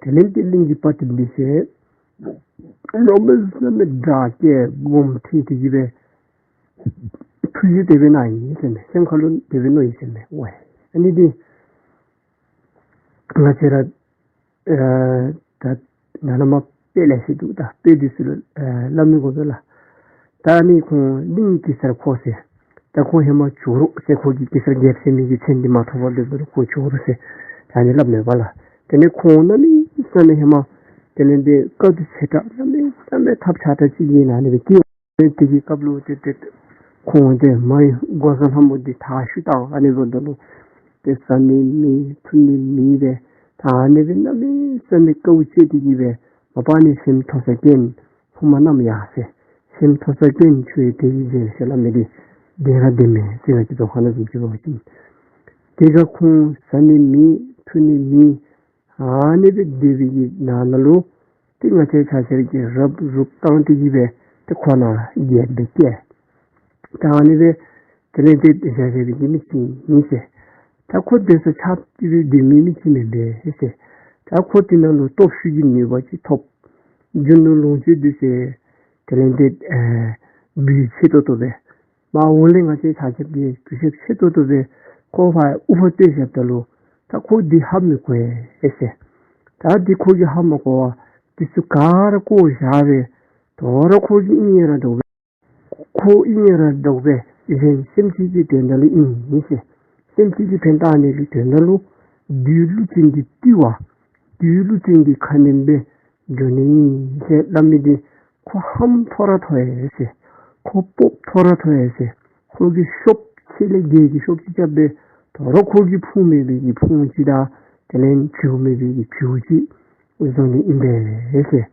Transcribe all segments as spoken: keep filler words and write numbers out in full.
དེ་ལས་ཏེ་གླིང་གི་དཔའ་རྟུལ་འདི་ཚུ་གནམ་མེད་ས་མེད་དགའ་སྐྱིད་སྒོམ་ཁྲིད་དེ་གི་སྦེ་ཐུགས་བཞེད་དེ་སྦེ་གནང་ཡི་ཟེར་མས། སེམས་ཁ་ལུ་དེ་སྦེ་མནོ་ཡི་ཟེར་མས། ཝའི་ཨ་ནི་འདི་ང་བཅས་ར་ཨ་ད་ནཱ་ལས་མར་དཔེ་ལེ་ཤ་འདུག། ད་དཔེ་འདི་ཚུ་ལུ་ཨ་སླབ་མི་དགོ་པས་ལགས། ད་ཨ་ནི་ཁོང་གླིང་གེ་སར་ཁོ་ཟེར། ད་ཁོ་ཧེ་མ་ཇོ་རུ་ཟེར། ཁོ་གིས་གེ་སར་རྒྱལཔོ་ཟེར་མི་གི་མཚན་འདི་མ་ཐོབ་པ་ལས་ཁོ་ཇོ་རུ་ཟེར་ད་ཨ་ནི་སླབ་ནུག་པ་ལགས། དེ་ལས་ཁོང་གནམ་མེད་ས་མེད་ཧེ་མ་དེ་ལས་ཏེ་དཀའ་སྡུག་ཆེ་དྲགས་གནམ་མེད་ས་མེད་ཐབས་ཆག་དྲགས་ཅིག་ཨིན་ན་ཨ་ནི་སྦེ་སྐྱེས། དེ་གི་སྐབས་ལུ་ཏེ་ཏེ་ཁོང་ཏེ་མ་ཡི་འགོག་བཟའ་ལྷ་མོ་འདི་དར་ཤུ་བཏང་ཨ་ནི་བཟུམ་ད་ལུ་ཏེ་བཟའ་ནི་མེད་འཐུང་ནི་མེད་སྦེ་ད་ཨ་ནི་སྦེ་གནམ་མེད་ས་མེད་དཀའཝ་སྤྱད་དེ་གི་སྦེ་མ་པ་ནི་སེམས་མཐོ་ས་སྐྱེན་ཕུ་མ་གནམ་ཡར་ཟེར། སེམས་མཐོ་ས་སྐྱེན་ཆུ་ཡི་དེ་ཡི་ཟེར་ཟེར་སླབ་མི་འདི་བདེན་ར་བདེན་མས་ཟེར་ང་བཅས་རྫོང་ཁ་ནང་བཟུམ་ཅིག་འབད་བ་ཅིན། དེ་སྒང་ཁོང་བཟའ་ནི་མེད་འཐུང་ནི་མེད་ཨ་ནི་སྦེ་སྡོད་པའི་གི་ནང་ན་ལུ་ཏེ་ང་བཅས་ཆ་ཁྱབ་ཀྱིས་རབ་རུབ་བཏང་སྟེ་གི་སྦེ་ཏེ་ཁོ་ནཱ་རྒྱལཔོ་སྦེ་བསྐོས། ད་ཨ་ནི་སྦེ་དེ་ལས་ཏེ་བཞག་བཞག་པའི་གི་མི་ཅིག་ཨིན་ཟེར། ད་ཁོ་སྡོད་ས་ཆགས་ཏེ་སྦེ་སྡོད་མི་མི་ཅིག་མེན་པས་ཟེར། ད་ཁོ་དེ་ནང་ལུ་སྟོབས་ཤུགས་ཀྱི་ནུས་པ་ཅིག་ཐོབ། རྒྱུ་ནོར་ལོངས་སྤྱོད་འདི་ཚུ་དེ་ལས་ཏེ་ཨེ་འབུལ་ཆེ་ཏོག་ཏོ་སྦེ་མར་འོག་ལས་ང་བཅས་ཆ་ཁྱབ་ཀྱིས་གུས་ཞབས་ཆེ་ཏོག་ཏོ་སྦེ་ཁོ་ཕར་དབུ་འཕང་བསྟོད་བཞགཔ་ད་ལུ་ད་ཁོ་འདི་ཧ་མི་གོ་བས་ཟེར། ད་འདི་ཁོ་གིས་ཧ་མ་གོ་བར་འདི་ཚུ་ག་ར་བཀོ་བཞག་སྦེ་དོ་རུང་ཁོ་གིས་ཨིན་ཡ་ར་འདྲཝ་སྦེ་ཁོ་ཨིན་ཡ་ར་འདྲཝ་སྦེ་གཞན་སེམས་ཅན་གྱི་དོན་དག་ལུ་ཨིན་ཟེར། སེམས་ཅན་གྱི་ཕན་བཏགས་ནི་གི་དོན་དག་ལུ་བདུད་ཀླུ་བཙན་གྱི་བཏུལ་བ་བདུད་ཀླུ་བཙན་གྱི་ཁ་གནོན་པར་འགྱོ་ནི་ཨིན་ཟེར་སླབ་མི་འདི་ཁོ་ཧམ་མཐོ་ར་མཐོ་ཡི་ཟེར། ཁོ་སྤོབས་མཐོ་ར་མཐོ་ཡི་ཟེར། ཁོ་གིས་ཤོབ་ཆེ་ལས་རྒྱལ་གྱི་ཤོབ་ཅིག་རྐྱབ་སྦེ་དོ་རུང་ཁོ་གིས་ཕུང་མེད་པའི་གི་ཕུང་ཅིག་དང་དེ་ལས་བྱིའུ་མེད་པའི་གི་བྱིའུ་ཅིག་བཟོ་ནི་ཨིན་པས་ཟེར།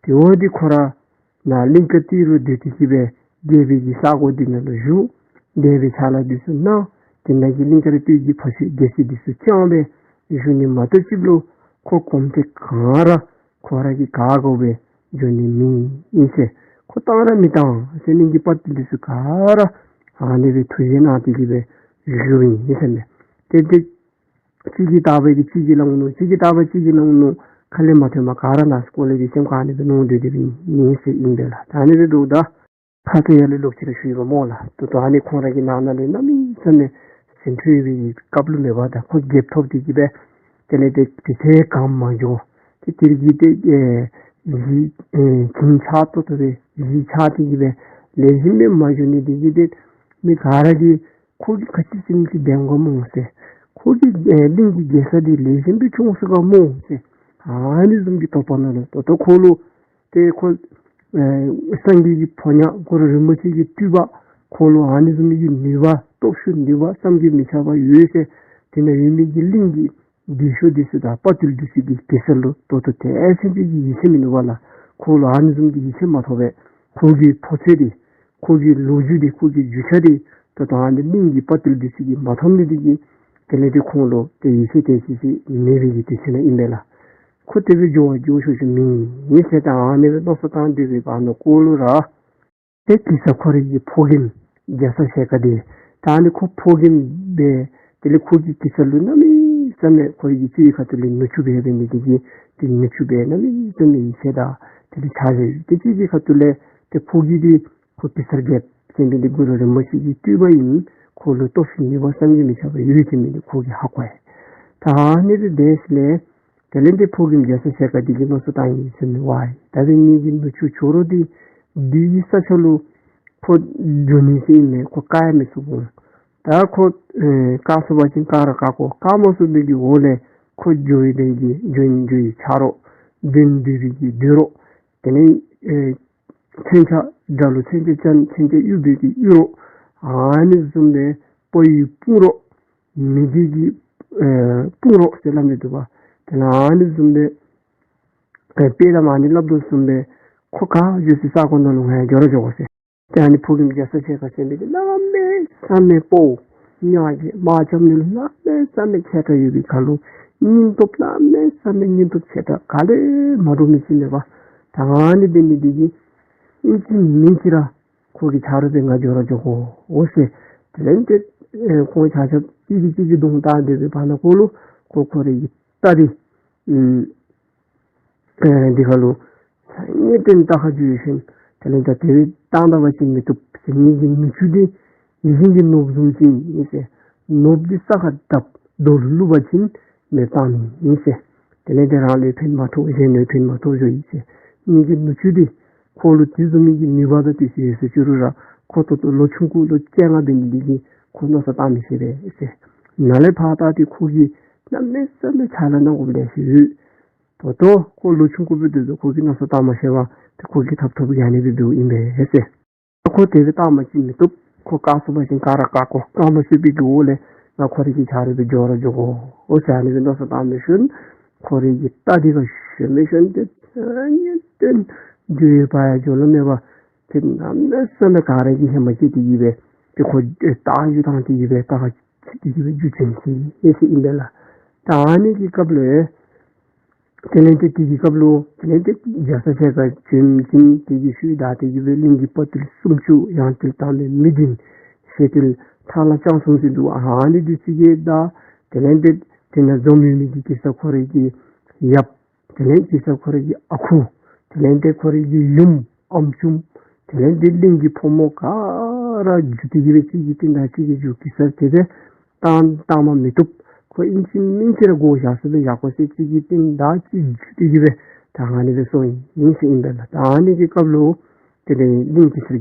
དེ་འབདཝ་ད་ཁོ་ར་ནཱ་གླིང་དཀར་སྟོད་ལུ་སྡོད་དེ་གི་སྦེ་རྒྱལ་པོའི་གི་ས་གོ་འདི་ནང་ལུ་བཞུགས། རྒྱལ་པོའི་ཕྱག་ལཱ་འདི་ཚུ་གནང་། དེ་ནང་གི་གླིང་དཀར་སྟོད་ཀྱི་ཕོ་ཤོད་རྒྱལ་སྲིད་འདི་ཚུ་བསྐྱངས་སྦེ་བཞུགས་ནི་མ་གཏོགས་ཅིག་ལུ་ཁོ་གོམ་ཐེངས་གང་ར་ཁོ་ར་གིས་ག་དགོ་སྦེ་འགྱོ་ནི་མེད་ཨིན་ཟེར། ཁོ་བཏང་ར་མི་བཏང་ཟེར་གླིང་གི་དཔའ་རྟུལ་འདི་ཚུ་ག་ར་ཨ་ནི་སྦེ་ཐུགས་བཞེད་གནང་སྟེ་གི་སྦེ་བཞུགས་ཨིན་ཟེར་མས། ཏེ་ཏེ་གཅིག་གིས་བཏང་པའི་གི་གཅིག་གིས་བླང་ནུག། གཅིག་གིས་བཏང་པའི་གཅིག་གིས་བླང་ནུག། ཁ་ལས་མ་ཐོན་པར་ག་ར་ནང་སྐོར་ལས་ཀྱི་སེམས་ཁ་ཨ་ནི་སྦེ་མནོ་སྡོད་སྡོདཔ་ཨིན་ཟེར་ཨིན་པས་ལགས། ད་ཨ་ནི་སྦེ་འདུག། ད་ཁ་ཙ་ཡར་ལས་ལོག་ཅི་ར་ཞུ་ཡི་པ་སྨོ་ལགས། ད་ལྟོ་ཨ་ནི་ཁོང་ར་གི་ནང་ན་ལས་གནམ་མེད་ས་མེད་ཟིང་འཁྲུག་ཡོད་པའི་གི་སྐབས་ལུ་མེན་པར་ད་ཁོ་རྒྱལཔོ་ཐོབ་སྟེ་གི་སྦེ་དེ་ལས་ཏེ་དེ་ཚེ་གང་མ་འགྱོ། ཏེ་དེ་གི་ཏེ་ཨེ་གཞིས་ཨེ་གིང་ཆགས་ཏོག་ཏོ་སྦེ་གཞིས་ཆགས་ཏེ་གི་སྦེ་ལེགས་ཤོམ་སྦེ་མ་འགྱོ་ནི་དེ་གིས་ཏེ་མི་ག་ར་གིས་ཁོ་གིས་ག་ཅི་སེམས་ཅན་འདེམ་ག་སྨོ་ཟེར། ཁོ་གིས་ཨེ་གླིང་གི་རྒྱལ་ས་འདི་ལེགས་ཤོམ་སྦེ་སྐྱོང་ཚུགས་ག་སྨོ་ཟེར། ཨ་ནི་བཟུམ་གྱི་དོགས་པ་ནང་ལུ་ད་ལྟོ་ཁོ་ལུ་ཏེ་ཁོ་ཨེ་སངས་རྒྱས་ཀྱི་ཕོ་ཉ་གུ་རུ་རིན་པོ་ཆེ་གི་སྤྲུལ་པ་ཁོ་ལུ་ཨ་ནི་བཟུམ་གྱི་ནུས་པ་སྟོབས་ཤུགས་ནུས་པ་བསམ་གྱིས་མི་ཁྱབ་པ་ཡོད་ཟེར། དེ་ནང་ཡོད་མི་གི་གླིང་གི་རྒས་ཤོས་འདི་ཚུ་དང་དཔའ་རྟུལ་འདི་ཚུ་གིས་གེ་སར་ལུ་ད་ལྟོ་དེ་ཨེ་སེམས་ཅན་གྱི་ཡིད་ཆེས་མིན་འདུག་པ་ལགས། ཁོ་ལུ་ཨ་ནི་བཟུམ་གྱི་ཡིད་ཆེས་མ་ཐོབ་པས། ཁོ་གི་ཕོ་ཚོད་འདི་ཁོ་གི་ལོ་རྒྱུས་འདི་ཁོ་གི་རྒྱུ་ཆ་འདི་ད་ལྟོ་ཨ་ནི་གླིང་གི་དཔའ་རྟུལ་འདི་ཚུ་གིས་མ་མཐོང་ནི་འདི་གིས་དེ་ལས་ཏེ་ཁོང་ལུ་ཏེ་ཡིད་ཆེས་དེ་ཅིག་ཅིག་མེད་པའི་གི་དུས་ཚོད་ནང་ཨིན་པས་ལགས། ཁོ་དེ་སྦེ་འགྱོ་བ་འགྱོ་ཆོག་ཆོག་མེད་ཟེར་ད་ཨ་ནི་སྦེ་མནོ་བསམ་བཏང་སྡོད་པའི་བར་ན་ཁོ་ལུ་ར་ཏེ་གེ་སར་ཁོ་རའི་གི་ཕོ་རྒནམ་རྒྱ་ཚ་ཞལ་དཀར་འདི་ད་ཨ་ནི་ཁོ་ཕོ་རྒནམ་སྦེ་དེ་ལས་ཁོ་གིས་གེ་སར་ལུ་གནམ་མེད་ས་མེད་ཁོ་རའི་གི་སྤྱི་ཁ་ཐུག་ལས་ནུ་གཅུང་སྦེ་འབད་ནི་དེ་གིས་ཏེ་ནུ་གཅུང་སྦེ་གནམ་མེད་ས་མེད་ཡིད་ཆེས་དང་དེ་ལས་ཆ་བཞག་ཡོད། ཏེ་སྤྱི་ཁ་ཐུག་ལས་ཏེ་ཕོ་རྒནམ་འདི་ཁོ་གེ་སར་རྒྱལཔོ་ཟེར་མི་འདི་གུ་རུ་རིན་པོ་ཆེ་གི་སྤྲུལ་པ་ཨིན། ཁོ་ལུ་སྟོབས་ཤུགས་ནུས་པ་བསམ་གྱིས་མི་ཁྱབ་པ་ཡོད་ཟེར་མི་འདི་ཁོ་གིས་ཧ་གོ་ཡི། ད་ཨ་ནི་སྦེ་འབད་ཞིནམ་ལས་དེ་ལས་ཏེ་ཕོ་རྒནམ་རྒྱ་ཚ་ཞལ་དཀར་འདི་གིས་མནོ་བསམ་བཏང་ཡི་ཟེར་མས། ཝའི་ད་འབད་ངེ་གི་ནུ་གཅུང་ཇོ་རུ་འདི་བདུད་ཀྱི་ས་ཕྱོགས་ལུ་ཁོ་འགྱོ་ནི་ཟེར་ཨིན་མས། ཁོ་བཀག་ཡང་མི་ཚུགས་འོང་། ད་ཁོ་ཨེ་བཀག་ཚུགས་པ་ཅིན་བཀག་ར་བཀག་དགོ། བཀག་མ་ཚུགས་པའི་གི་འོག་ལས་ཁོ་འགྱོ་བའི་དོན་གྱི་འགྱོ་ནི་འགྱོ་བའི་ཆ་རོགས་གདོན་འདུས་པའི་གི་འདུས་རོགས་དེ་ལས་ཨེ་མཚོན་ཆ་དགྲ་ལུ་མཚོན་ཆ་ཅན་མཚོན་ཆ་གཡུག་པའི་གི་གཡུག་རོགས་ཨ་ནི་བཟུམ་སྦེ་དཔའ་བོའི་དཔུང་རོགས་མི་རྒས་ཀྱི་ཨེ་དཔུང་རོགས་ཟེར་སླབ་མི་འདུག་པ། དེ་ལས་ཨ་ནི་བཟུམ་སྦེ་ཨེ་དཔེ་ལམ་ཨ་ནི་སླབ་དོ་བཟུམ་སྦེ་ཁོ་ག་འགྱོ་སའི་ས་གོ་ནང་ལུ་ང་ཡང་འགྱོ་ར་འགྱོ་དགོ་ཟེར། ཏེ་ཨ་ནི་ཕོ་རྒནམ་རྒྱ་ཚ་ཞལ་དཀར་ཟེར་མི་འདི་གནམ་མེད་ས་མེད་དཔའ་བོ་ཉག་གི་དམག་རྐྱབ་ནི་ལུ་གནམ་མེད་ས་མེད་མཁས་དྲགས་ཡོད་པའི་ཁར་ལུ་སྙིང་སྟོབས་གནམ་མེད་ས་མེད་སྙིང་སྟོབས་ཆེ་དྲགས་ག་ལས་མ་འདྲཝ་མི་ཅིག་མེད་པ། ད་ཨ་ནི་འབད་ནི་འདི་གིས་ཨིན་ཅི་མིན་ཅི་ར་ཁོ་གི་ཆ་རོགས་སྦེ་ང་འགྱོ་ར་འགྱོ་དགོ་འོ་ཟེར། དེ་ལས་ཏེ་ཨེ་ཁོང་ཆ་ཁྱབ་གཅིག་གིས་གཅིག་གི་གདོང་བལྟ་སྡོད་པའི་བར་ན་ཁོ་ལུ་ཁོ་ཁོ་རའི་གི་རྟ་འདི་ཨམ་ ཨེ་འདི་ཁ་ལུ་ངེས་གཏན་རྟ་ཁར་འགྱོ་ཞིནམ་དེ་ལས་ད་དེ་སྦེ་བཏང་ད་པ་ཅིན་མི་བཏུབ་ཟེར། ངེ་གི་མིག་ཆུ་འདི་ཡིད་བཞིན་གྱི་ནོར་བུ་བཟུམ་ཅིག་ཨིན་ཟེར། ནོར་བུ་འདི་ས་ཁར་བརྡབ་རྡོ་ལུ་བླུགས་པ་ཅིན་མེདཔ་བཏང་ནི་ཨིན་ཟེར། དེ་ལས་དེ་རང་ལུ་ཕན་མ་ཐོགས་གཞན་ལུ་ཕན་མ་ཐོགས་འགྱོཝ་ཨིན་ཟེར། ངེ་གི་མིག་ཆུ་འདི་ཁོ་ལུ་དེ་བཟུམ་མའི་གི་ནུས་པ་དང་དེ་ཚུ་ཡོད་ཟེར་ཅི་རུང་ར་ཁོ་ད་ལྟོ་ལོ་ཆུང་ཀུ་ལོ་བཅོ་ལྔ་འབད་ནི་འདི་གིས་ཁོ་མནོ་བསམ་བཏང་མི་ཤེས་པས་ཟེར། ནཱ་ལས་ཕར་ད་འདི་ཁོ་གིས་གནམ་མེད་ས་མེད་ཕྱག་ལཱ་གནང་དགོཔ་ལེ་ཤ་ཡོད། ད་ལྟོ་ཁོ་ལོ་ཆུང་ཀུ་འབད་དེ་ཁོ་གིས་མནོ་བསམ་བཏང་མ་ཤེས་པར་ཏེ་ཁོ་གིས་ཐབས་ཐོབ་ཨ་ནི་སྦེ་འབདཝ་ཨིན་པས་ཟེར། ཁོ་དེ་སྦེ་བཏང་པ་ཅིན་མི་བཏུབ། ཁོ་བཀག་ཚུགས་པ་ཅིན་བཀག་ར་བཀག་དགོ། བཀག་མ་ཚུགས་པའི་གི་འོག་ལས་ང་ཁོ་རའི་གི་ཕྱག་རོགས་སྦེ་འགྱོ་ར་འགྱོ་དགོ་ཟེར་ཨ་ནི་སྦེ་མནོ་བསམ་བཏང་མི་ཤུལ་ཁོ་རའི་གི་རྟ་འདི་ཁར་ཞོན་མི་ཤུལ་ཏེ་ཨ་ནི་སྟོན་འགྱོ་བའི་བར་ཡང་འགྱོ་ལོང་མེད་པར་ཏེ་གནམ་མེད་ས་མེད་ག་ར་གིས་ཧེ་མ་ཅིག་དེ་གིས་སྦེ་ཏེ་ཁོ་རྟ་རྒྱུག་ཐངས་དེ་གིས་སྦེ་རྟ་ཁར་ཅིག་དེ་གིས་སྦེ་རྒྱུག་བྱིན་ཅི་ཨེ་ཟེར་ཨིན་པས་ལགས། ད་ཨ་ནི་གི་སྐབས་ལུ་དེ་ལས་ཏེ་དེ་གི་སྐབས་ལུ་དེ་ལས་ཏེ་རྒྱ་ཚ་ཞལ་དཀར་བྱོན་ཅིན་དེ་གི་ཤུལ་ད་དེ་གི་སྦེ་གླིང་གི་དཔའ་ཐུལ་སུམ་ཅུ་ཡང་ཐུལ་དང་པའི་མི་བདུན་ཞེ་ཐུལ་ཐང་ལྷ་སྤྱང་གསུམ་ཟེར་འདུག། ཨ་ནི་འདི་ཚུ་གིས་ད་དེ་ལས་ཏེ་དེ་ནང་འཛོམས་ཡོད་མི་གི་གེ་སར་ཁོ་རའི་གི་ཡབ། དེ་ལས་གེ་སར་ཁོ་རའི་གི་ཨ་ཁུ། དེ་ལས་ཏེ་ཁོ་རའི་གི་ཡུམ་ཨམ་ཅུམ། དེ་ལས་ཏེ་གླིང་གི་ཕོ་མོ་ག་ར་རྒྱུག་སྟེ་གི་སྦེ་གཅིག་གི་རྟིང་བདའ་གཅིག་གིས་རྒྱུག། གེ་སར་དེ་སྦེ་བཏང་བཏང་མ་མི་བཏུབ། ཁོ་ཨིན་ཅི་མིན་ཅི་ར་སྒོ་བཞག་ས་སྦེ་བཞག་དགོ་ཟེར་གཅིག་གི་རྟིང་བདའ་གཅིག་རྒྱུག་སྟེ་གི་སྦེ་ད་ཨ་ནི་སྦེ་སོང་ཡི་ཟེར་ཨིན་པས་ལགས། ད་ཨ་ནི་གི་སྐབས་ལུ་དེ་ལས་གླིང་གེ་སར་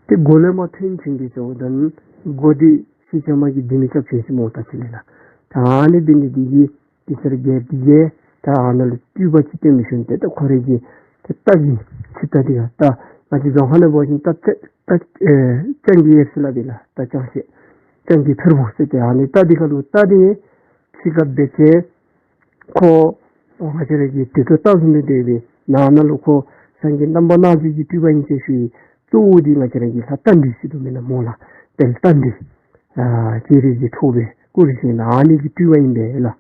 ཏེ་སྒོ་ལས་མར་ཐོན་བྱོན་ཏེ་ཟེརཝ་ད་སྒོ་འདི་ཕྱི་ཕྱི་མ་གི་ལྡེ་མིག་རྐྱབ་བྱོན་ཟེར་སྨོ་ད་ཅི་ལས་ལགས། ད་ཨ་ནི་འབད་ནི་འདི་གིས་གེ་སར་རྒྱལཔོ་འདི་གིས་ད་ཨ་ནཱ་ལུ་སྤྲུལ་པ་ཅིག་སྟོན་མི་ཤུལ་ཏེ་ད་ཁོ་རའི་གི་ཏེ་རྟ་གི་ཆིབས་རྟ་འདི་ཡང་ད་ང་བཅས་རྫོང་ཁ་ནང་འབད་བ་ཅིན་རྟ་རྩེ་རྟ་ཨེ་སྤྱང་ཀི་ཡེབ་ཟེར་སླབ་པས་ལགས། རྟ་སྤྱང་ཤེད་སྤྱང་ཀི་འཕུར་བུ་ཟེར་ཏེ་ཨ་ནི་རྟ་འདི་ཁར་ལུ་རྟ་འདི་ཕྱི་ཁར་འབད་ཅི། ཁོ་ང་བཅས་ར་གི་དེ་ཚུ་རྟ་བཟུམ་སྦེ་སྡོད་པའི་ནང་ན་ལུ་ཁོ་སངས་རྒྱས་རྣམ་པར་སྣང་མཛད་ཀྱི་སྤྲུལ་པ་ཨིན་ཟེར་ཞུ་ཡི། གཙོ་བོ་འདི་ང་བཅས་ར་གི་ལྷ་རྟ་མགྲིན་ཟེར་དོ་མེན་ན་སྨོ་ལགས། ཏེ་རྟ་མགྲིན་ཨ་སྤྱན་རས་གཟིགས་ཐོགས་པའི་སྐུ་རིང་ཞིག་ཨིན་ལགས། ཨ་ནི་གི་སྤྲུལ་པ་ཨིན་པས་ལགས།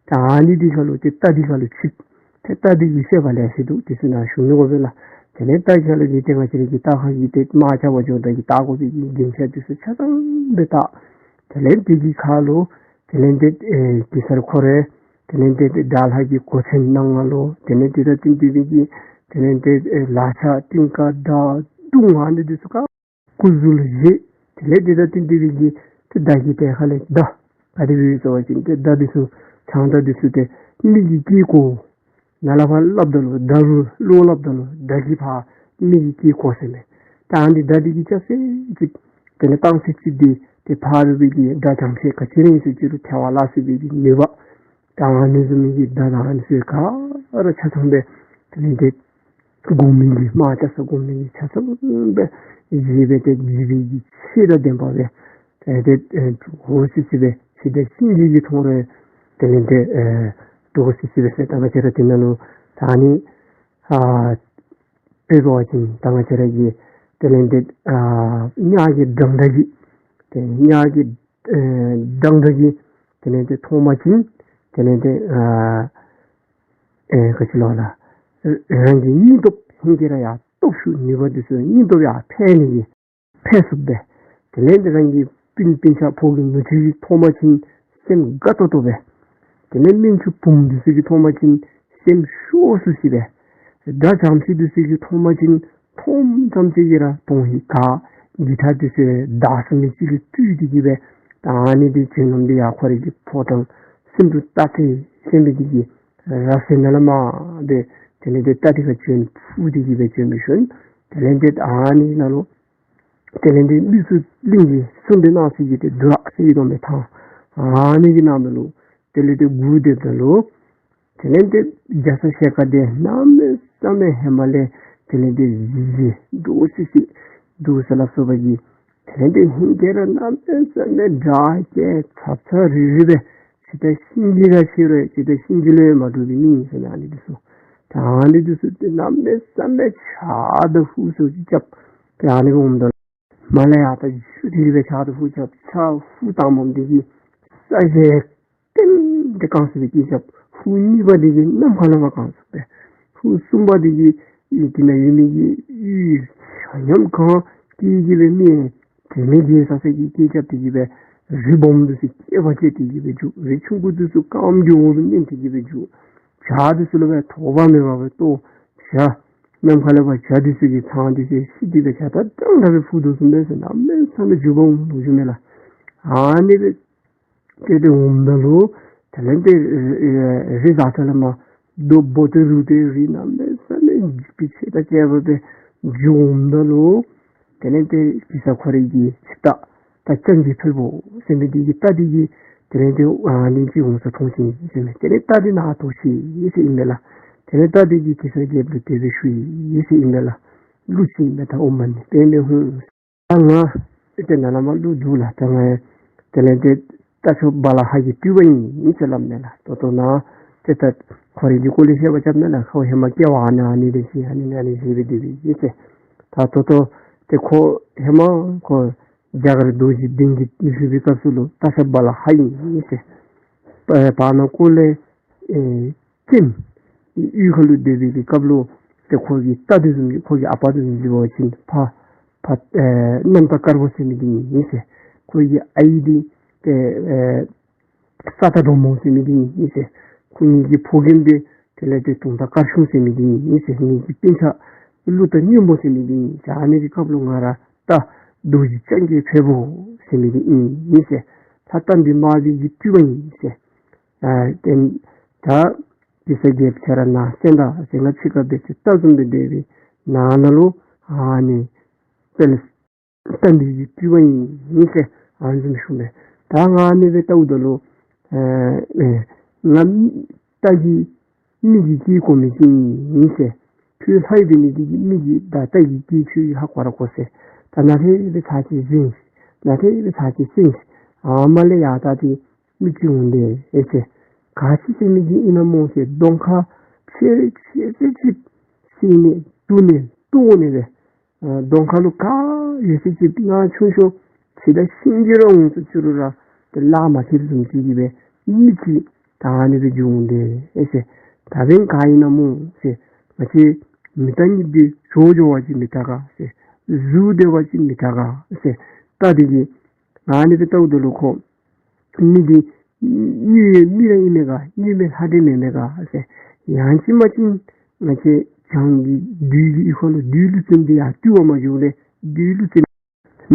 ད་ཨ་ནི་འདི་ཁར་ལུ་ཏེ་རྟ་འདི་ཁར་ལུ་ཆིབས་ཏེ་རྟ་འདི་གི་བཤད་པ་ལེ་ཤ་འདུག། དེ་ཚུ་ནཱ་ཞུ་མི་དགོ་པས་ལགས། དེ་ལས་རྟ་ཁར་ལུ་འདི་ཏེ་ང་བཅས་ར་གི་རྟ་ཁ་གི་ཏེ་དམག་རྐྱབ་པར་འགྱོཝ་ད་གི་བལྟ་དགོ་པའི་གི་རྒྱན་ཆ་དེ་ཚུ་ཆ་ཚང་སྦེ་བཏགས། དེ་ལས་འདི་གི་ཁར་ལུ་དེ་ལས་ཏེ་ཨེ་གེ་སར་ཁོ་ར་དེ་ལས་ཏེ་ཏེ་དགྲ་ལྷ་གི་གོ་མཚོན་སྣ་ལྔ་ལོ། དེ་ལས་དེ་དང་བསྟུན་ཏེ་སྦེ་གི་དེ་ལས་ཏེ་ཨེ་ལག་ཆ་ཏིང་ཀ་དང་དུང་ཨ་ནི་འདི་ཚུ་ག་སྐུ་གཟུགས་ལུ་བཞེས། དེ་ལས་དེ་དང་བསྟུན་ཏེ་སྦེ་གི་ཏེ་མདའ་གི་ཏེ་ཁ་ལས་མདའ་ག་དེ་སྦེ་ཡོད་ཟེར་བ་ཅིན་ཏེ་མདའ་འདི་ཚུ་ཆང་མདའ་འདི་ཚུ་ཏེ་མི་གིས་སྐད་གོ། ནཱ་ལས་ཕར་སླབ་ད་ལུ་མདའ་རུ་ལོག་སླབ་ད་ལུ་མདའ་གིས་ཕར་མི་གི་སྐད་གོ་ཟེར་མས། ད་ཨ་ནི་མདའ་འདི་གིས་རྐྱབ་ཚད་ཅིག་དེ་ལས་བཏང་ཚད་ཅིག་འདི་ཏེ་ཕར་འབད་བའི་གི་དགྲ་འཇོམས་ཤེད་ག་ཅི་ར་ཨིན་ཟེར་ཅི་རུང་ཐལ་བར་བརླག་ཚུགས་པའི་གི་ནུས་པ། ད་ཨ་ནི་བཟུམ་མའི་གི་མདའ་དང་ཨ་ནི་ཚུ་ག་ར་ཆ་ཚང་སྦེ་དེ་ལས་ཏེ་དགོ་མི་གི་དམག་རྐྱབ་ས་དགོ་མི་གི་ཆ་ཚང་སྦེ་བཞེས་སྦེ་ཏེ་བརྗིད་པའི་གི་ཆོས་དང་ལྡན་པ་སྦེ་ཏེ་ཏེ་ཨེ་འདྲོག་སི་སི་སྦེ་འཆི་བདག་གཤིན་རྗེ་གིས་མཐོང་རུང་དེ་ལས་ཏེ་ཨེ་འདྲོག་སི་སི་སྦེ་ཟེར། ད་ང་བཅས་ར་དེ་ནང་ལུ་ད་ཨ་ནི་ཨ་དཔེ་འབད་བ་ཅིན་ད་ང་བཅས་ར་གི་དེ་ལས་ཏེ་ཨ་གཉའ་གི་འགྲམ་དང་གི་ཏེ་གཉའ་གི་ཨེ་འགྲམ་དང་གི་དེ་ལས་ཏེ་མཐོང་པ་ཅིན་དེ་ལས་ཏེ་ཨ་ཨེ་ག་ཅི་ལོ་ལགས། རང་གི་སྙིང་སྟོབས་ཧིང་གིས་ར་ཡར་སྟོབས་ཤུགས་ནུས་པ་འདི་ཚུ་སྙིང་སྟོབས་ཡར་འཕེལ་ནི་གི་འཕེལ་ཚུགས་པས། དེ་ལས་ཏེ་རང་གི་སྤུན་སྤུན་ཆ་ཕོ་རྒྱུད་ནུ་གཅུང་གིས་མཐོང་པ་ཅིན་སེམས་དགའ་ཏོག་ཏོ་སྦེ། དེ་ལས་སྨན་ཆུང་བུམོ་འདི་ཚུ་གིས་མཐོང་པ་ཅིན་སེམས་ཤོར་སི་སི་སྦེ། དགྲ་འཇོམས་ཤེད་འདི་ཚུ་གིས་མཐོང་པ་ཅིན་མཐོངམ་ཙམ་ཅིག་གིས་ར་དོན་ཧིང་ག་འདི་ད་འདི་ཚུ་བདའ་ཟུན་མི་ཅིག་ལུ་སྤྲུལ་ཏེ་གི་སྦེ་ད་ཨ་ནི་འདི་བྱོན་ལམ་འདི་ཡང་ཁོ་རའི་གི་ཕོ་བྲང་སེང་འབྲུག་སྟག་རྩེ་ཟེར་མི་འདི་གི་ར་བཟི་ནང་ལས་མར་སྦེ་དེ་ལས་ཏེ་རྟ་འདི་ཁར་བྱོན་ཕུལ་ཏེ་གི་སྦེ་བྱོན་མི་ཤུལ་དེ་ལས་ཏེ་ཨ་ནི་ནང་ལུ་དེ་ལས་ཏེ་མི་ཚུ་གླིང་གི་སྲུང་སྡེ་ནང་ཚུད་ཀྱི་ཏེ་འདུ་ར་ཟེར་ཡོད་དོ་མེན་ན། ཨ་ནི་གི་ནང་ན་ལུ་དེ་ལས་ཏེ་སྒུག་སྡོདཔ་ད་ལུ་དེ་ལས་ཏེ་རྒྱ་ཚ་ཞལ་དཀར་འདི་གནམ་མེད་ས་མེད་ཧེ་མ་ལས་དེ་ལས་ཏེ་བཟི་བཟི་འདྲོག་སི་སི་འདུག་ཟེར་སླབ་སོ་བ་གི། དེ་ལས་ཏེ་ཧིང་གིས་ར་གནམ་མེད་ས་མེད་དྲག་སྐད་ཚབ་ཚབ་རིལ་རི་སྦེ་འཆི་བདག་གཤིན་རྗེ་ག་ཤི་རུང་འཆི་བདག་གཤིན་རྗེ་ལུ་ཡང་མ་འདྲོག་པའི་མི་ཨིན་ཟེར་མས། ཨ་ནི་འདི་ཚུ་ད་ཨ་ནི་འདི་ཚུ་ཏེ་གནམ་མེད་ས་མེད་ཕྱག་དང་ཧུབ་ཚུ་རྐྱབ་སྟེ་ཨ་ནི་འོངམ་ད་མར་ལས་ཡར་ད་འཇུ་སྟེ་སྦེ་ཕྱག་དང་ཧུབ་རྐྱབ། ཕྱག་ཧུབ་བཏངམ་འདི་གིས་ས་གཞི་ཏེམ་ཏེ་བཀང་ཚུགས་པའི་སྐད་རྐྱབ། ཧུབ་གཉིས་པ་འདི་གིས་ནམ་མཁའ་ལས་མར་བཀང་ཚུགས་པས། ཧུབ་གསུམ་པ་འདི་གིས་ཨེ་དེ་ནང་ཡོད་མི་གི་ཡུལ་ཆ་མཉམ་གང་སྟེ་གི་སྦེ་མི་དྲི་མེད་བརྗེད་ས་ས་གི་སྐད་རྐྱབ་སྟེ་གི་སྦེ་རི་སྦོམ་འདི་ཚུ་སྐེད་པ་བཅད་དེ་གི་སྦེ་རྒྱུག། རི་ཆུང་ཀུ་འདི་ཚུ་རྐངམ་གི་འོག་ལུ་མནན་ཏེ་གི་སྦེ་རྒྱུག། བྱ་འདི་ཚུ་ལུ་སྦེ་དོགས་པ་མེད་པར་སྦེ་ལྟོ་བྱ་ནམ་མཁའ་ལས་ཕར་བྱ་འདི་ཚུ་གི་ཚང་འདི་ཚུ་ཤི་སྟེ་སྦེ་བྱ་ད་དང་འདྲ་སྦེ་འཕུར་དོ་བཟུམ་སྦེ་ཟེར་གནམ་མེད་ས་མེད་འགྱུར་བ་འོང་ནུག་ཟེར་མས་ལགས། ཨ་ནི་སྦེ་ཏེ་དེ་འོངམ་ད་ལུ་དེ་ལས་ཏེ་རི་ཟ་ཐལ་མ་རྡོ་སྦོ་ཏེ་རུ་ཏེ་རི་གནམ་མེད་ས་མེད་འཇིགས་པའི་ཆེ་དང་བཅས་པ་སྦེ་འགྱོ་འོངམ་ད་ལུ་དེ་ལས་ཏེ་གེ་སར་ཁོ་རའི་གི་ཆིབས་རྟ་རྟ་རྐྱང་རྒོད་ཕལ་པོ་ཟེར་མི་འདི་གི་རྟ་འདི་གིས་དེ་ལས་ཏེ་ཨ་ནི་ཅིག་འོང་ས་མཐོང་ཅི་ཟེར་མས། དེ་ལས་རྟ་འདི་ནཱ་ཐོགས་ཅི་ཟེར་ཨིན་མས་ལགས། དེ་ལས་རྟ་འདི་གིས་གེ་སར་རྒྱལཔོ་ལུ་དེ་སྦེ་ཞུ་ཡི་ཟེར་ཨིན་མས་ལགས། གླུ་ཅིག་ཨིན་མས། ད་ཨོཾ་མ་ཎི་པདྨེ་ཧཱུྃ། ད་ང་ཨེ་ཏེ་ནཱ་ལས་མར་གླུ་བསྡུ་ལགས། ད་ང་དེ་ལས་ཏེ་རྟ་མཆོག་བ་ལ་ཧ་གི་སྤྲུལ་པ་ཨིན་ཟེར་སླབ་མས་ལགས། ད་ལྟོ་ནཱ་ཏེ་ད་ཁོ་རའི་གི་སྐོར་ལས་བཤད་པ་རྐྱབ་མས་ལགས། ཁོ་ཧེ་མ་སྐྱེ་བ་ཨ་ནི་ཨ་ནི་ལས་ཤི་ཨ་ནི་ཨ་ནི་ཤི་སྦེ་སྡོད་པའི་ཨིན་ཟེར། ད་ད་ལྟོ་ཏེ་ཁོ་ཧེ་མ་ཁོ་རྒྱ་གར་རྡོ་རྗེ་གདན་གྱི་མི་ཞུ་བའི་སྐབས་སུ་ལུ་རྟ་མཆོག་བ་ལ་ཧ་ཨིན་ཟེར། བར་ན་སྐོར་ལས་ཨེ་ཙེམ་གཡུས་ཁ་ལུ་སྡོད་པའི་གི་སྐབས་ལུ་ཏེ་ཁོ་གི་རྟ་འདི་བཟུམ་ཅིག་ཁོ་གི་ཨ་པ་འདི་བཟུམ་ཅིག་འབད་བ་ཅིན་ཕ་ཕ་ཨེ་གནམ་རྟ་དཀར་པོ་ཟེར་མི་འདི་ཨིན་ཟེར། ཁོ་གི་ཨའི་འདི་ཏེ་ཨེ་ས་རྟ་འབྲོང་མོ་ཟེར་མི་འདི་ཨིན་ཟེར། ཁོ་ངེ་གི་ཕོ་རྒནམ་འདི་དེ་ལས་ཏེ་དུང་རྟ་དཀར་ཆུང་ཟེར་མི་འདི་ཨིན་ཟེར། ངེ་གི་སྤུན་ཆ་ཀླུ་རྟ་སྔོན་པོ་ཟེར་མི་འདི་ཨིན་ཟེར། ཨ་ནི་གི་སྐབས་ལུ་ང་ར་རྟ་རྡོ་རྗེ་རྐྱང་རྒོད་ཕལ་པོ་ཟེར་མི་འདི་ཨིན་ཟེར། ལྷ་རྟ་མགྲིན་དམར་པོའི་གི་སྤྲུལ་པ་ཨིན་ཟེར། ཨ་ཏེ་ད་གེ་སར་རྒྱལཔོ་ཁྱེད་ར་ནཱ་གསན་ད་ཟེར། ང་ཕྱི་ཁར་སྦེ་ཏེ་རྟ་བཟུམ་སྦེ་སྡོད་པའི་ནང་ན་ལུ་ཨ་ནི་དཔལ་རྟ་མགྲིན་གྱི་སྤྲུལ་པ་ཨིན་ཟེར་ཨ་ནི་བཟུམ་ཞུ་མས། ད་ང་ཨ་ནི་སྦེ་བལྟཝ་ད་ལུ་ཨེ་ཨེ་ང་རྟ་གི་མི་གི་སྐད་གོ་མི་ཅིག་ཨིན་ཟེར། ཁྱོད་ལྷ་ཨིན་པའི་ནི་འདི་གིས་མི་གི་ད་རྟ་གི་སྐད་ཁྱོད་ཀྱིས་ཧ་གོ་ར་གོ་ཟེར། ད་ནཱ་ལས་སྦེ་ཚར་ཅིག་གཟིགས་ཟེར། ནཱ་ལས་སྦེ་ཚར་ཅིག་གཟིགས་ཟེར། ཨ་མ་ལས་ཡར་ད་འདི་མི་ཅིག་འོང་དེས་ཨེ་ཟེར། ག་ཅི་ཟེར་མི་འདི་ཨིན་ན་སྨོ་ཟེར། གདོང་ཁར་ཕྱེད་ཕྱེད་ཅིག་བསད་ནི་བཏུལ་ནི་བཏུལ་ནི་སྦེ་ཨ་གདོང་ཁ་ལུ་ག་ཡོད་ཟེར་ཅིག་ང་ཆུང་ཤོས་ཁྱི་དང་ཤིང་གི་ར་འོང་ཚུ་ཚུ་རུ་ར་ཏེ་ལག་མ་ཐེབས་བཟུམ་ཅིག་གིས་སྦེ་མི་ཅིག་ད་ཨ་ནི་སྦེ་འགྱོ་འོང་དེས་ཨེ་ཟེར། ད་འབདན་ག་ཨིན་ན་སྨོ་ཟེར། ང་བཅས་མི་རྟ་གཉིས་འདི་བྱོག་འགྱོ་བ་ཅིན་མི་དྲག་ག་ཟེར། གཟུགས་བདེ་བ་ཅིན་མི་དྲག་ག་ཟེར། རྟ་འདི་གིས་ང་ཨ་ནི་སྦེ་བལྟཝ་ད་ལུ་ཁོ་མི་འདི་དངོས་མི་ར་ཨིན་མས་ག། དངོས་མེད་ལྷ་འདྲེ་མེན་མས་ག་ཟེར། ཡང་ཅིན་མ་ཅིན་ང་བཅས་བྱང་གི་བདུད་ཀྱི་ཡུལ་ཁ་ལུ་བདུད་ཀླུ་བཙན་འདི་ཡར་བཏུལ་བར་མ་འགྱོ་ལས་བདུད་ཀླུ་བཙན་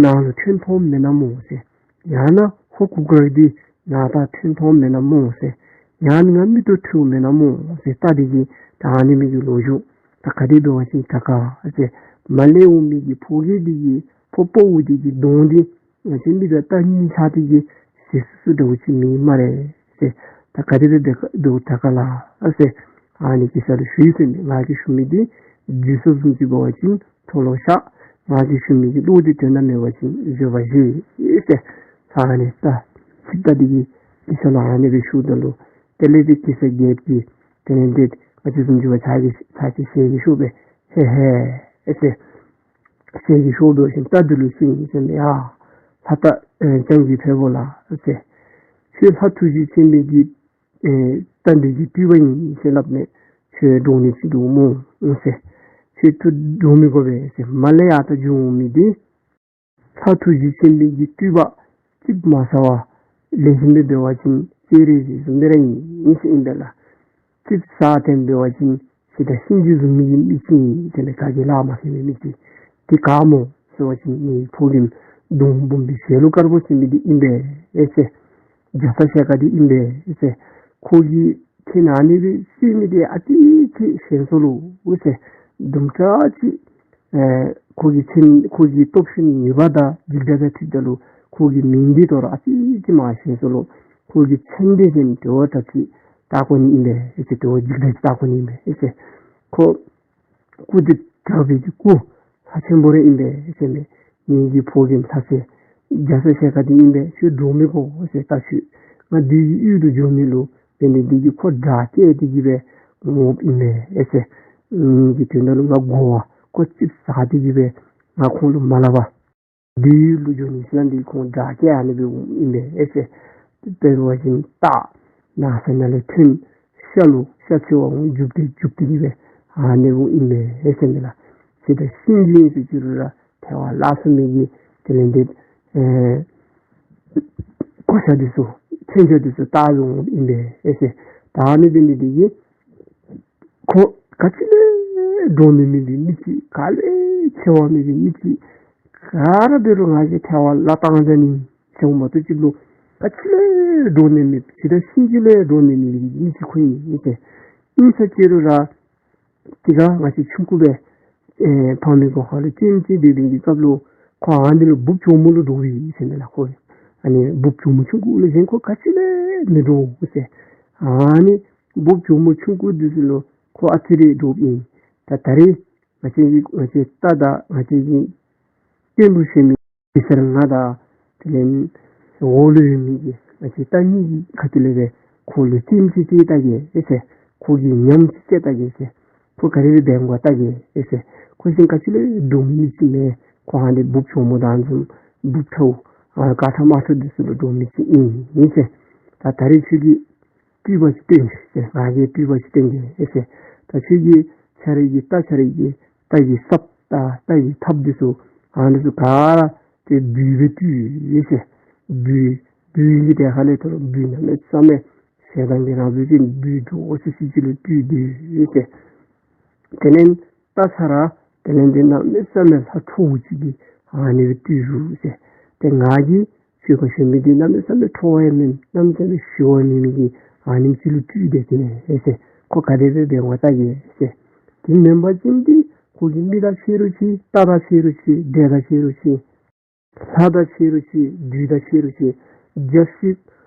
ནང་ལུ་ཐོན་ཐོནམ་མེན་ན་སྨོ་ཟེར། ཡང་ན་ཧོར་གུར་དཀར་འདི་ནཱ་ད་ཐོན་ཐོནམ་མེན་ན་སྨོ་ཟེར། ཡང་ན་ང་མིག་ཏོ་འཁྲུལཝ་མེན་ན་སྨོ་ཟེར། རྟ་འདི་གིས་ད་ཨ་ནི་མི་གི་ལོ་རྒྱུས་ད་ག་དེ་འབད་བ་ཅིན་དྲག་ག་ཟེར། མ་ལས་འོང་མི་གི་ཕོ་རྒྱས་འདི་གི་ཕོ་དཔའ་བོ་འདི་གི་གདོང་འདི་ང་བཅས་མི་དང་རྟ་གཉིས་ཆ་འདི་གི་ཟེར་སུ་སུ་འདྲཝ་ཅིག་མེད་སྨ་རེ་ཟེར། ད་ག་དེ་སྦེ་འབད་འདུག་དྲག་ག་ལགས་ཟེར། ཨ་ནི་གེ་སར་ལུ་ཞུ་ཡི་ཟེར་མས། ང་གིས་ཞུ་མི་འདི་རྒྱུས་ཚོད་བཟུམ་ཅིག་འབད་བ་ཅིན་མཐོལ་ལོ་བཤགས། ང་གིས་ཞུ་མི་འདི་བློ་འདི་དོན་དག་མེད་པ་ཅིན་བཟོད་པ་བཞེས་ཟེར། ཨ་ནི་རྟ་ཆིབས་རྟ་འདི་གིས་གེ་སར་ལུ་ཨ་ནི་སྦེ་ཞུཝ་ད་ལུ་དེ་ལས་ཏེ་གེ་སར་རྒྱལཔོ་གིས་དེ་ལས་ཏེ་ང་བཅས་བཟུམ་ཅིག་འབད་བ་ཅིན་ཚར་ཅིག་ཚར་ཅིག་ཞལ་གྱིས་ཤོར་སྦེ་ཧེ་ཧེ་ཨེ་ཟེར། ཞལ་གྱིས་ཤོར་འབད་བ་ཅིན་རྟ་འདི་ལུ་གསུངས་ཡི་ཟེར་མས། ཡ་ལྷ་རྟ་ཨེ་རྐྱང་རྒོད་ཕལ་པོ་ལགས་ཟེར། ཁྱོད་ལྷ་ཐུགས་རྗེ་ཆེན་པོའི་གི་ཨེ་རྟ་མགྲིན་གྱི་སྤྲུལ་པ་ཨིན་ཟེར་སླབ་མས། ཁྱོད་འདྲོག་ནི་ཅིག་འདུག་སྨོ་ཟེར། ཁྱོད་ཐུགས་འདྲོག་མི་དགོ་པས་ཟེར། མ་ལས་ཡར་ད་འགྱོ་འོང་མི་འདི་ལྷ་ཐུགས་རྗེ་ཆེན་པོའི་གི་སྤྲུལ་པ་ཙིགཔ་མ་ཟ་བར་ལེགས་ཤོམ་སྦེ་འབད་བ་ཅིན་སྤྱན་རས་གཟིགས་བཟུམ་སྦེ་ར་ཨིན་ཟེར་ཨིན་པས་ལགས། ཙིགཔ་ཟ་སྟེ་འབད་བ་ཅིན་ཁྱི་དང་ཤིང་གི་བཟུམ་མའི་མི་ཅིག་ཨིན་ཟེར་མས། ག་གིས་ལག་མ་ཐེབས་མི་མི་ཅིག། འདི་ག་སྨོ་ཟེར་བ་ཅིན་ངེའི་ཕོ་རྒནམ་གདོང་སྦོམ་སྦེ་ཞལ་ལུ་དཀར་པོ་ཟེར་མི་འདི་ཨིན་པས་ཨེ་ཟེར། རྒྱ་ཚ་ཞལ་དཀར་འདི་ཨིན་པས་ཨེ་ཟེར། ཁོ་གིས་ཁྱེད་ཨ་ནི་སྦེ་བསད་མི་འདི་ཨ་ཙི་ཅིག་ཞན་སོ་ལོ་ཨོ་ཟེར། དུམ་གྲ་ཅིག་ཨེ་ཁོ་གི་མཚན་ཁོ་གི་སྟོབས་ཤུགས་ནུས་པ་དང་འཇིགས་སྐྲག་དང་འཁྲིལཝ་ད་ལུ་ཁོ་གི་མིང་འདི་དོ་རུང་ཨ་ཙི་ཅིག་མར་ཞན་སོ་ལོ། ཁོ་གི་མཚན་འདི་ཟེར་དོ་རུང་དྲག་ཅིག་བཏགས་དགོ་ནི་ཨིན་པས་ཨེ་ཟེར། དོ་རུང་འཇིགས་སྐྲག་ཅིག་བཏགས་དགོ་ནི་ཨིན་པས་ཨེ་ཟེར། ཁོ་སྐུ་འདི་དྲག་པའི་གི་སྐུ་ལྷ་ཆེན་པོ་ར་ཨིན་པས་ཟེར་མས། ངེ་གི་ཕོ་རྒནམ་ལྷ་སྲས་རྒྱ་ཚ་ཞལ་དཀར་འདི་ཨིན་པས། ཁྱོད་འདྲོག་མི་དགོ་ཟེར། ད་ཁྱོད་ང་བདུད་ཀྱི་ཡུལ་དུ་འགྱོ་མི་ལུ་དེ་ལས་འདི་གིས་ཁོ་དྲག་སྐྱེད་དེ་གིས་སྦེ་འོངམ་ཨིན་པས་ཨེ་ཟེར། ངེ་གི་དོན་དག་ལུ་ང་དགོ་པས། ཁོ་ཙིགཔ་ཟ་སྟེ་གིས་སྦེ་ང་ཁོང་ལུ་མ་སླབ་པར་བདུད་ཡུལ་ལུ་འགྱོ་ནི་ཟེར་ན་འདི་ཁོང་དྲག་སྐྱེད་ཨ་ནི་སྦེ་འོངམ་ཨིན་པས་ཨེ་ཟེར། དཔེར་བ་ཅིན་སྟག་ནགས་ཚལ་ནང་ལས་ཐོན་ཤ་ལུ་ཤ་འཚོལ་བར་འོང་རྒྱུག་སྟེ་རྒྱུག་སྟེ་གིས་སྦེ་ཨ་ནི་སྦེ་ཨིན་པས་ཨེ་ཟེར་མས་ལགས། ཁྱི་དང་ཤིང་གི་ཟེར་ཅི་རུང་ར་ཐལ་བ་བརླག་ཚུགས་མི་གི་དེ་ལས་འདི་ཨེ་གོ་ཆ་འདི་ཚུ་མཚོན་ཆ་འདི་ཚུ་བཏགས་འོངམ་ཨིན་པས་ཨེ་ཟེར། ད་ཨ་ནི་འབད་ནི་འདི་གིས་ ཁོ་ག་ཅི་ལས་འདྲོག་ནི་མེད་པའི་མི་ཅིག། ག་ལས་འཚེར་བ་མེད་པའི་མི་ཅིག། ག་ར་འབད་རུང་ང་གིས་ཐལ་བ་ལ་བཏང་བཞག་ནི་ཟེར་མ་གཏོགས་ཅིག་ལུ་ག་ཅི་ལས་འདྲོག་ནི་མེད། ཇི་ལྟར་གཤིན་རྗེ་ལས་འདྲོག་ནི་མེད་པའི་མི་ཅིག་ཁོ་ཨིན་ཟེར། ཨིན་ས་ཅི་རུང་ར་དེ་ཁར་ང་བཅས་ཆུང་ཀུ་སྦེ་ཨེ་ཕ་མའི་སྒོ་ཁ་ལུ་ལྕེམ་ཅིག་སྡོད་པའི་གི་སྐབས་ལུ་ཁོ་ཨ་ནི་ལུ་འབུཔ་གྱོག་མོ་ལུ་འདྲོག་པས་ཟེར་མས་ལགས། ཁོ་ཨ་ནི་འབུཔ་གྱོག་མོ་ཆུང་ཀུ་ལུ་གཞན་ཁོ་ག་ཅི་ལས་མི་འདྲོག་ཟེར། ཨ་ནི་འབུཔ་གྱོག་མོ་ཆུང་ཀུ་འདི་ཚུ་ལུ་ཁོ་ཨ་ཙི་རེ་འདྲོགཔ་ཨིན། ད་ད་རེས་ང་བཅས་ཀྱི་ང་བཅས་རྟ་དང་ང་བཅས་ཀྱི་སྟོན་པ་ཤོད་མི་གེ་སར་ང་དང་དེ་ལས་འོག་ལུ་ཡོད་མི་གི་ང་བཅས་རྟ་གཉིས་ཀྱི་ཁ་ཐུག་ལས་སྦེ་ཁོ་ལུ་ལྕེམ་ཅིག་སྟེར་ད་གེ་ཨེ་ཟེར། ཁོ་གིས་ཉམས་ཅིག་བསྐྱེད་ད་གེ་ཟེར། ཁོ་ག་དེ་སྦེ་འབད་འོང་ག་བལྟ་གེ་ཨེ་ཟེར། ཁོ་གཞན་ག་ཅི་ལས་འདྲོག་མི་ཅིག་མེད། ཁོ་ཨ་ནི་འབུཔ་གྱོག་མོ་དང་འཛོམས་འབུཔ་ཁྲ་བོ་ཨ་དཀར་ཁྲ་དམར་ཁྲ་འདི་ཚུ་ལུ་འདྲོག་མི་ཅིག་ཨིན་ཟེར། ད་ད་རེས་ཁྱོད་ཀྱིས་སྤྲུལ་པ་ཅིག་སྟོན་ཟེར། ང་གིས་སྤྲུལ་པ་ཅིག་སྟོན་གེ་ཨེ་ཟེར། ད་ཁྱོད་ཀྱིས་ཁྱོད་རའི་གི་རྟ་ཁྱོད་རའི་གི་རྟ་གི་སྲབ་དང་རྟ་གི་ཐགཔ་འདི་ཚུ་ཨ་ནི་ཚུ་ག་ར་ཏེ་སྦུལ་སྦེ་སྤྲུལ་ཟེར། སྦུལ་སྦུལ་གྱི་དེ་ཁ་ལས་ཐོན་སྦུལ་གནམ་མེད་ས་མེད་ཞེ་སྡང་གི་རང་བཞིན་ཅན་སྦུལ་འདྲོག་སི་སི་ཅིག་ལུ་སྤྲུལ་ཏེ་ཟེར། དེ་ལས་རྟ་ཁྱོད་ར་དེ་ལས་ཏེ་གནམ་མེད་ས་མེད་ལྷ་ཁྲོ་བོ་ཅིག་གི་ཨ་ནི་སྦེ་སྤྲུལ་ཟེར། ཏེ་ང་གིས་ཁྱོད་ཁར་ཞོན་མི་འདི་གནམ་མེད་ས་མེད་ཁྲོ་བོ་ཡང་མེན་གནམ་མེད་ས་མེད་ཞི་བ་མེན་མི་གི་ཨ་ནེམ་ཅིག་ལུ་སྤྲུལ་ཏེ་གེ་ཨེ་ཟེར། ཁོ་ག་དེ་སྦེ་འབད་འོང་ག་བལྟ་གེ་ཟེར། དེ་མེན་པ་ཅིན་འདི་ཁོ་གིས་མི་དང་ཕྱད་རུང་ཕྱད། རྟ་དང་ཕྱད་རུང་ཕྱད། འདྲེ་དང་ཕྱད་རུང་ཕྱད། ལྷ་དང་ཕྱད་རུང་ཕྱད། བདུད་དང་ཕྱད་རུང་ཕྱད། རྒྱལ་སྲིད་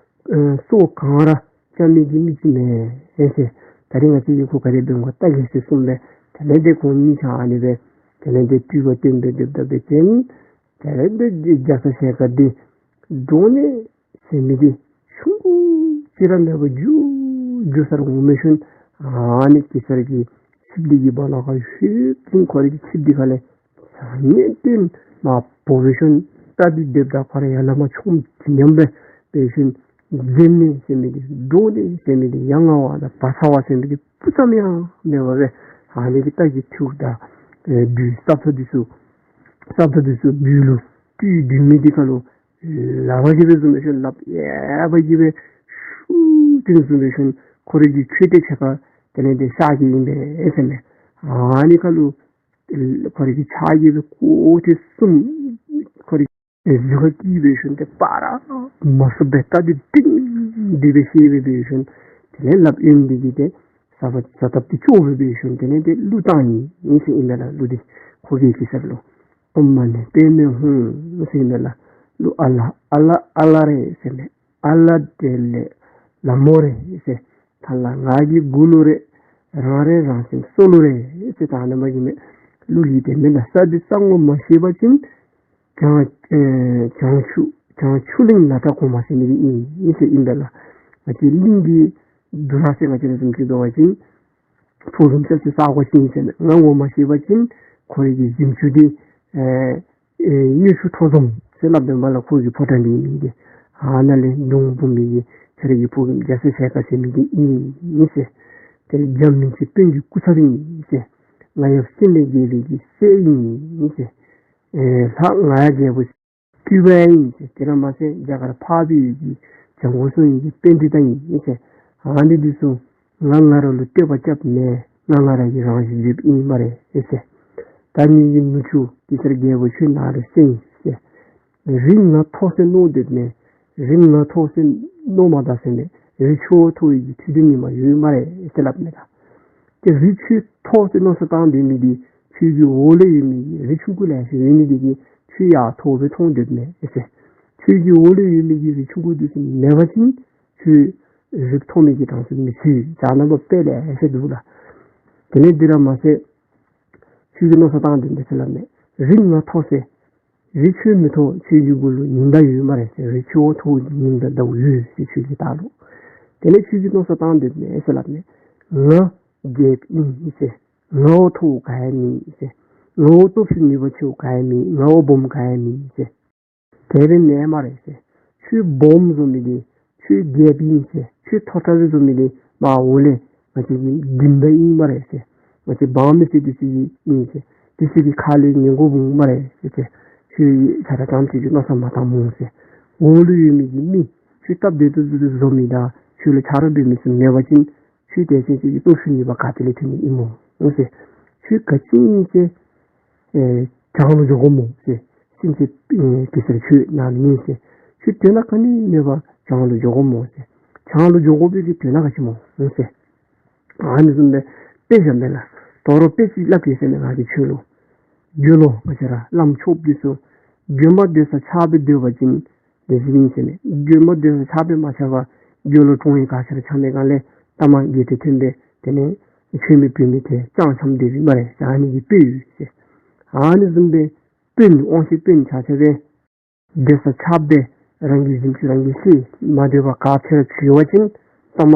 ཨེ་སོགས་གང་ར་རྐྱབ་མི་གི་མི་ཅིག་མེན་ཨེ་ཟེར། ད་རིས་ང་བཅས་ཀྱིས་ཁོ་ག་དེ་སྦེ་འབད་འོང་ག་བལྟ་གེ་ཟེར་གསུངས་པས། དེ་ལས་ཏེ་ཁོང་གཉིས་ཆ་ཨ་ནི་སྦེ་དེ་ལས་ཏེ་སྤྲུལ་པ་སྟོན་སྦེ་སྡོདཔ་ད་འབད་བ་ཅིན་དེ་ལས་ཏེ་རྒྱ་ཚ་ཞལ་དཀར་འདི་འདྲོག་ནི་ཟེར་མི་འདི་ཆུང་ཀུ་ཅིག་ར་མེད་པར་མགྱོགས་མགྱོགས་ས་ར་འོང་མི་ཤུལ་ཨ་ནི་གེ་སར་གྱི་ཆིབས་འདི་གི་སྦོ་ལོགས་ཁར་ལྷོད་ཅིན་ཁོ་རའི་གི་ཆིབས་འདི་ཁ་ལས་ཟ་ཉལ་སྟོན་མ་འབོ་བའི་ཤུལ་རྟ་འདི་སྡོདཔ་ད་ཁོ་ར་ཡར་ལས་མར་མཆོངམ་ཅིག་ཉམས་སྦེ་འབད་ཤུལ་འཛེམ་ནི་ཟེར་མི་འདི་འདྲོག་ནི་ཟེར་མི་འདི་ཡ་ང་བ་དང་བ་ཚ་བ་ཟེར་མི་འདི་སྤུ་ཙམ་ཡང་མེད་པར་སྦེ་ཨ་ནི་གི་རྟ་གི་ཐུར་དང་ཨེ་སྦུལ་སྲབ་ཐགཔ་འདི་ཚུ་སྲབ་ཐགཔ་འདི་ཚུ་སྦུལ་ལུ་སྤྲུལ་སྡོད་མི་འདི་ཁ་ལུ་ལག་པ་གིས་སྦེ་བཟུང་བའི་ཤུལ་ལགཔ་གཡས་པ་གིས་སྦེ་ཤུགས་ཀྱིས་བཟུང་བའི་ཤུལ་ཁོ་རའི་གི་མཆོད་རྟེན་ཕྱེད་ཀ་དེ་ལས་ཏེ་གཤག་གེ་ཨིན་པས་ཟེར་མས། ཨ་ནི་ཁ་ལུ་ཁོ་རའི་གི་ཕྱག་གིས་སྦེ་ཁོ་ཏེ་བཟུང་ཁོ་རའི་གི་གཟུགས་ཁར་བཀལ་བའི་ཤུལ་ཏེ་སྤར་ར་མ་ཚུགས་པར་རྟ་འདི་ཏིང་འདི་སྦེ་བཤེད་སྦེ་འབད་བའི་ཤུལ་དེ་ལས་ལགཔ་གཡོན་འདི་གིས་ཏེ་ཟ་བ་ཟ་ཐགཔ་འདི་བཅོ་སྦེ་འབད་བའི་ཤུལ་དེ་ལས་ཏེ་གླུ་བཏང་ཡི་ཨིན་ཟེར་ཨིན་པས་ལགས། གླུ་འདི་ཁོ་གིས་གེ་སར་ལུ་ཨོཾ་མ་ཎི་པདྨེ་ཧཱུྃ་ཟེར་ཨིན་པས་ལགས། གླུ་ཨ་ལ་ཨ་ལ་ཨ་ལ་རེད་ཟེར་མས། ཨ་ལ་དེ་ལས་ལ་མོ་རེད་ཟེར། ཐ་ལ་ང་གི་མགུ་ལུ་རེད། རང་རེད་རང་སེམས་སོ་ལུ་རེད་ཟེར། ད་ཨ་ནེམ་གི་མས། གླུ་འདི་ཏེ་མི་ལ་ས་འདི་ས་ངོ་མ་ཤེས་པ་ཅིན་བྱང་ཨེ་བྱང་ཆུ་བྱང་ཆུ་གླིང་ལ་དྭགས་གོང་མ་ཟེར་མི་འདི་ཨིན་ཟེར་ཨིན་པས་ལགས། ང་བཅས་གླིང་གི་འདུ་ར་ཟེར་ང་བཅས་ར་བཟུམ་ཅིག་འབད་བ་ཅིན་ཕོ་རྒནམ་ས་ཆ་ས་གོ་ཤེས་ཨིན་ཟེར་མས། ང་ངོ་མ་ཤེས་པ་ཅིན་ཁོ་རའི་གི་གཟིམ་ཆུང་འདི་ཨེ་ཨེ་གཡུ་ཆུ་ཁྲོ་འཛོམས་ཟེར་སླབ་དོ་མས་ལགས། ཁོ་གི་ཕོ་བྲང་འདི་ཨིན་མི་འདི་ཨ་ནཱ་ལས་གདུང་འབུམ་མི་གི་ཁྱོད་རའི་གི་ཕོ་རྒནམ་རྒྱ་ཚ་ཞལ་དཀར་ཟེར་མི་འདི་ཨིན་ཟེར། དེ་ལས་རྒྱ་མི་ཆེན་དཔོན་གྱི་སྐུ་ཚབ་ཨིན་ཟེར། ང་ཡབ་སེང་བློན་རྒྱལ་པོའི་གི་སྲས་ཨིན་ཟེར། ཨེ་ལྷ་ང་ཡབ་རྒྱལ་པོ་སྤྲུལ་པ་ཨིན་ཟེར། དེ་ར་མ་ཚད་རྒྱ་གར་འཕགས་པའི་གི་བྱང་སྒོ་སྲུང་ཡི་གི་པཎྜི་ཏ་ཨིན་ཟེར། ཨ་ནི་འདི་ཚུ་ང་ང་ར་ལུ་བསྟོད་པ་རྐྱབ་མས། ང་ང་ར་གིས་རང་བཞིན་བརྗོདཔ་ཨིན་སྨ་རེ་ཟེར། ད་ངེ་གི་ནུ་གཅུང་གེ་སར་རྒྱལ་པོ་ཁྱོད་ང་ར་སེང་ཟེར། རི་ང་མཐོ་ཟེར་མནོ་སྡོདཔ་མས། རི་ང་མཐོ་ཟེར་མནོ་མ་ད་ཟེར་མས། རི་ཁྱོད་མཐོ་བའི་གི་ཁྲི་འདི་ཉིན་མ་ཡོད་སྨ་རེ་ཟེར་སླབ་མས་ད། ཏེ་རི་ཁྱོད་མཐོ་ཟེར་མནོ་བསམ་བཏང་སྡོད་མི་འདི་ཁྱོད་ཀྱི་འོག་ལུ་ཡོད་མི་གི་རི་ཆུང་ཀུ་ལེ་ཤ་ཡོད་མི་འདི་གིས་ཁྱོད་ཡར་མཐོ་སྦེ་མཐོང་སྡོདཔ་མས་ཟེར། ཁྱོད་ཀྱི་འོག་ལུ་ཡོད་མི་གི་རི་ཆུང་ཀུ་འདི་ཚུ་མེད་པ་ཅིན་ཁྱོད་རི་མཐོ་མི་གི་གྲངས་སུ་མི་ཚུད་ཟེར་ཨ་ནཱ་ལུ་དཔེ་ལེ་ཤ་འདུག་ལགས། དེ་ལས་འདི་ར་མ་ཚད་ཁྱོད་ཀྱིས་མནོ་བསམ་བཏང་སྡོད་དེ་ཟེར་སླབ་མས། རི་ང་མཐོ་ཟེར། རི་ཁྱོད་མི་མཐོ། ཁྱོད་ཀྱི་མགུ་ལུ་ཉི་ཟླ་ཡོད་སྨ་རེ་ཟེར། རི་ཁྱོད་མཐོ་ཉི་ཟླ་ཟླཝ་ཡོད་ཟེར་ཁྱོད་ཀྱི་ལྟག་ལུ། དེ་ལས་ཁྱོད་ཀྱིས་མནོ་བསམ་བཏང་སྡོདཔ་མས་ཟེར་སླབ་མས། ང་རྒྱལཔོ་ཨིན་ཟེར། ང་བ་མཐོ་བ་ག་ཡང་མེད་ཟེར། ང་བ་སྟོབས་ཤུགས་ནུས་པ་ཆེ་བ་ག་ཡང་མེད། ང་བ་སྦོམ་ག་ཡང་མེད་ཟེར། དེ་སྦེ་མེན་སྨ་རེ་ཟེར། ཁྱོད་སྦོམ་བཟོ་མི་འདི་ཁྱོད་རྒྱལཔོ་ཨིན་ཟེར། ཁྱོད་མཐོ་དྲགས་སྦེ་བཟོ་མི་འདི་མར་འོག་ལས་ང་བཅས་ཀྱི་སྦྱིན་བདག་ཨིན་སྨ་རེ་ཟེར། ང་བཅས་འབངས་མི་སེར་འདི་ཚུ་གི་ཨིན་ཟེར། འདི་ཚུ་གི་ཁ་ལས་ཉན་དགོཔ་འོང་སྨ་རེ་ཟེར། ཁྱོད་ཆ་ར་ཙམ་ཅིག་གི་མནོ་བསམ་མ་བཏངམ་འོང་ཟེར། འོག་ལུ་ཡོད་མི་གི་མི་ཁྱོད་སྟབས་བདེ་ཏོག་ཏོ་བཟོ་མི་དང་ཁྱོད་ལུ་ཆ་རོགས་འབད་མི་ཚུ་མེད་པ་ཅིན་ ཁྱོད་དེ་ཅིག་གི་སྟོབས་ཤུགས་ནུས་པ་ག་ཏེ་ལས་ཐོན་ནི་ཨིན་མོ་ཟེར། ཁྱོད་ག་ཅི་ཨིན་ཟེར། ཨེ་བྱང་ལུ་འགྱོ་དགོ་མོ་ཟེར། སེམས་ཅན་ཨེ་གེ་སར་ཁྱོད་ནཱ་མེན་ཟེར། ཁྱོད་དོན་དག་ག་ནི་མེད་པར་བྱང་ལུ་འགྱོ་དགོ་མོ་ཟེར། བྱང་ལུ་འགྱོ་དགོ་པའི་གི་དོན་དག་ག་ཅི་མོ་ཟེར། ཨ་ནི་བཟུམ་སྦེ་དཔེ་བཞག་པས་ལགས། དོ་རུང་དཔེ་ཅིག་སླབ་གེ་ཟེར་མས་ང་གིས་ཁྱོད་ལུ། དགེ་སློང་ང་བཅས་ར་བླམ་ཆོསཔ་འདི་ཚུ་དགོན་པ་སྡོད་ས་ཆགས་སྦེ་སྡོད་པ་ཅིན་དེ་ཅིག་ཨིན་ཟེར་མས། དགོན་པ་སྡོད་ས་ཆགས་སྦེ་མ་ཆགས་པར་དགེ་སློང་གྲོང་ཡུལ་ག་ས་ར་ཆགས་མི་གང་ལས་ལྟ་མ་དགེ་སྡིག་ཐོན་སྦེ་དེ་ལས་ཆོས་མེད་བོན་མེད་དེ་ཅང་འཆམ་སྡོད་པས་སྨ་རེ་ཟེར། ཨ་ནི་གི་དཔེ་ཡོད་ཟེར། ཨ་ནི་བཟུམ་སྦེ་དཔོན་དབང་ཤེད་དཔོན་ཆ་ཁྱབ་སྦེ་སྡོད་ས་ཆགས་སྦེ་རང་གི་གཟིམ་ཆུང་རང་གིས་ཤེས་མ་སྡོད་པར་ག་ཕྱིར་བྱོན་པ་ཅིན་ལྟ་མ་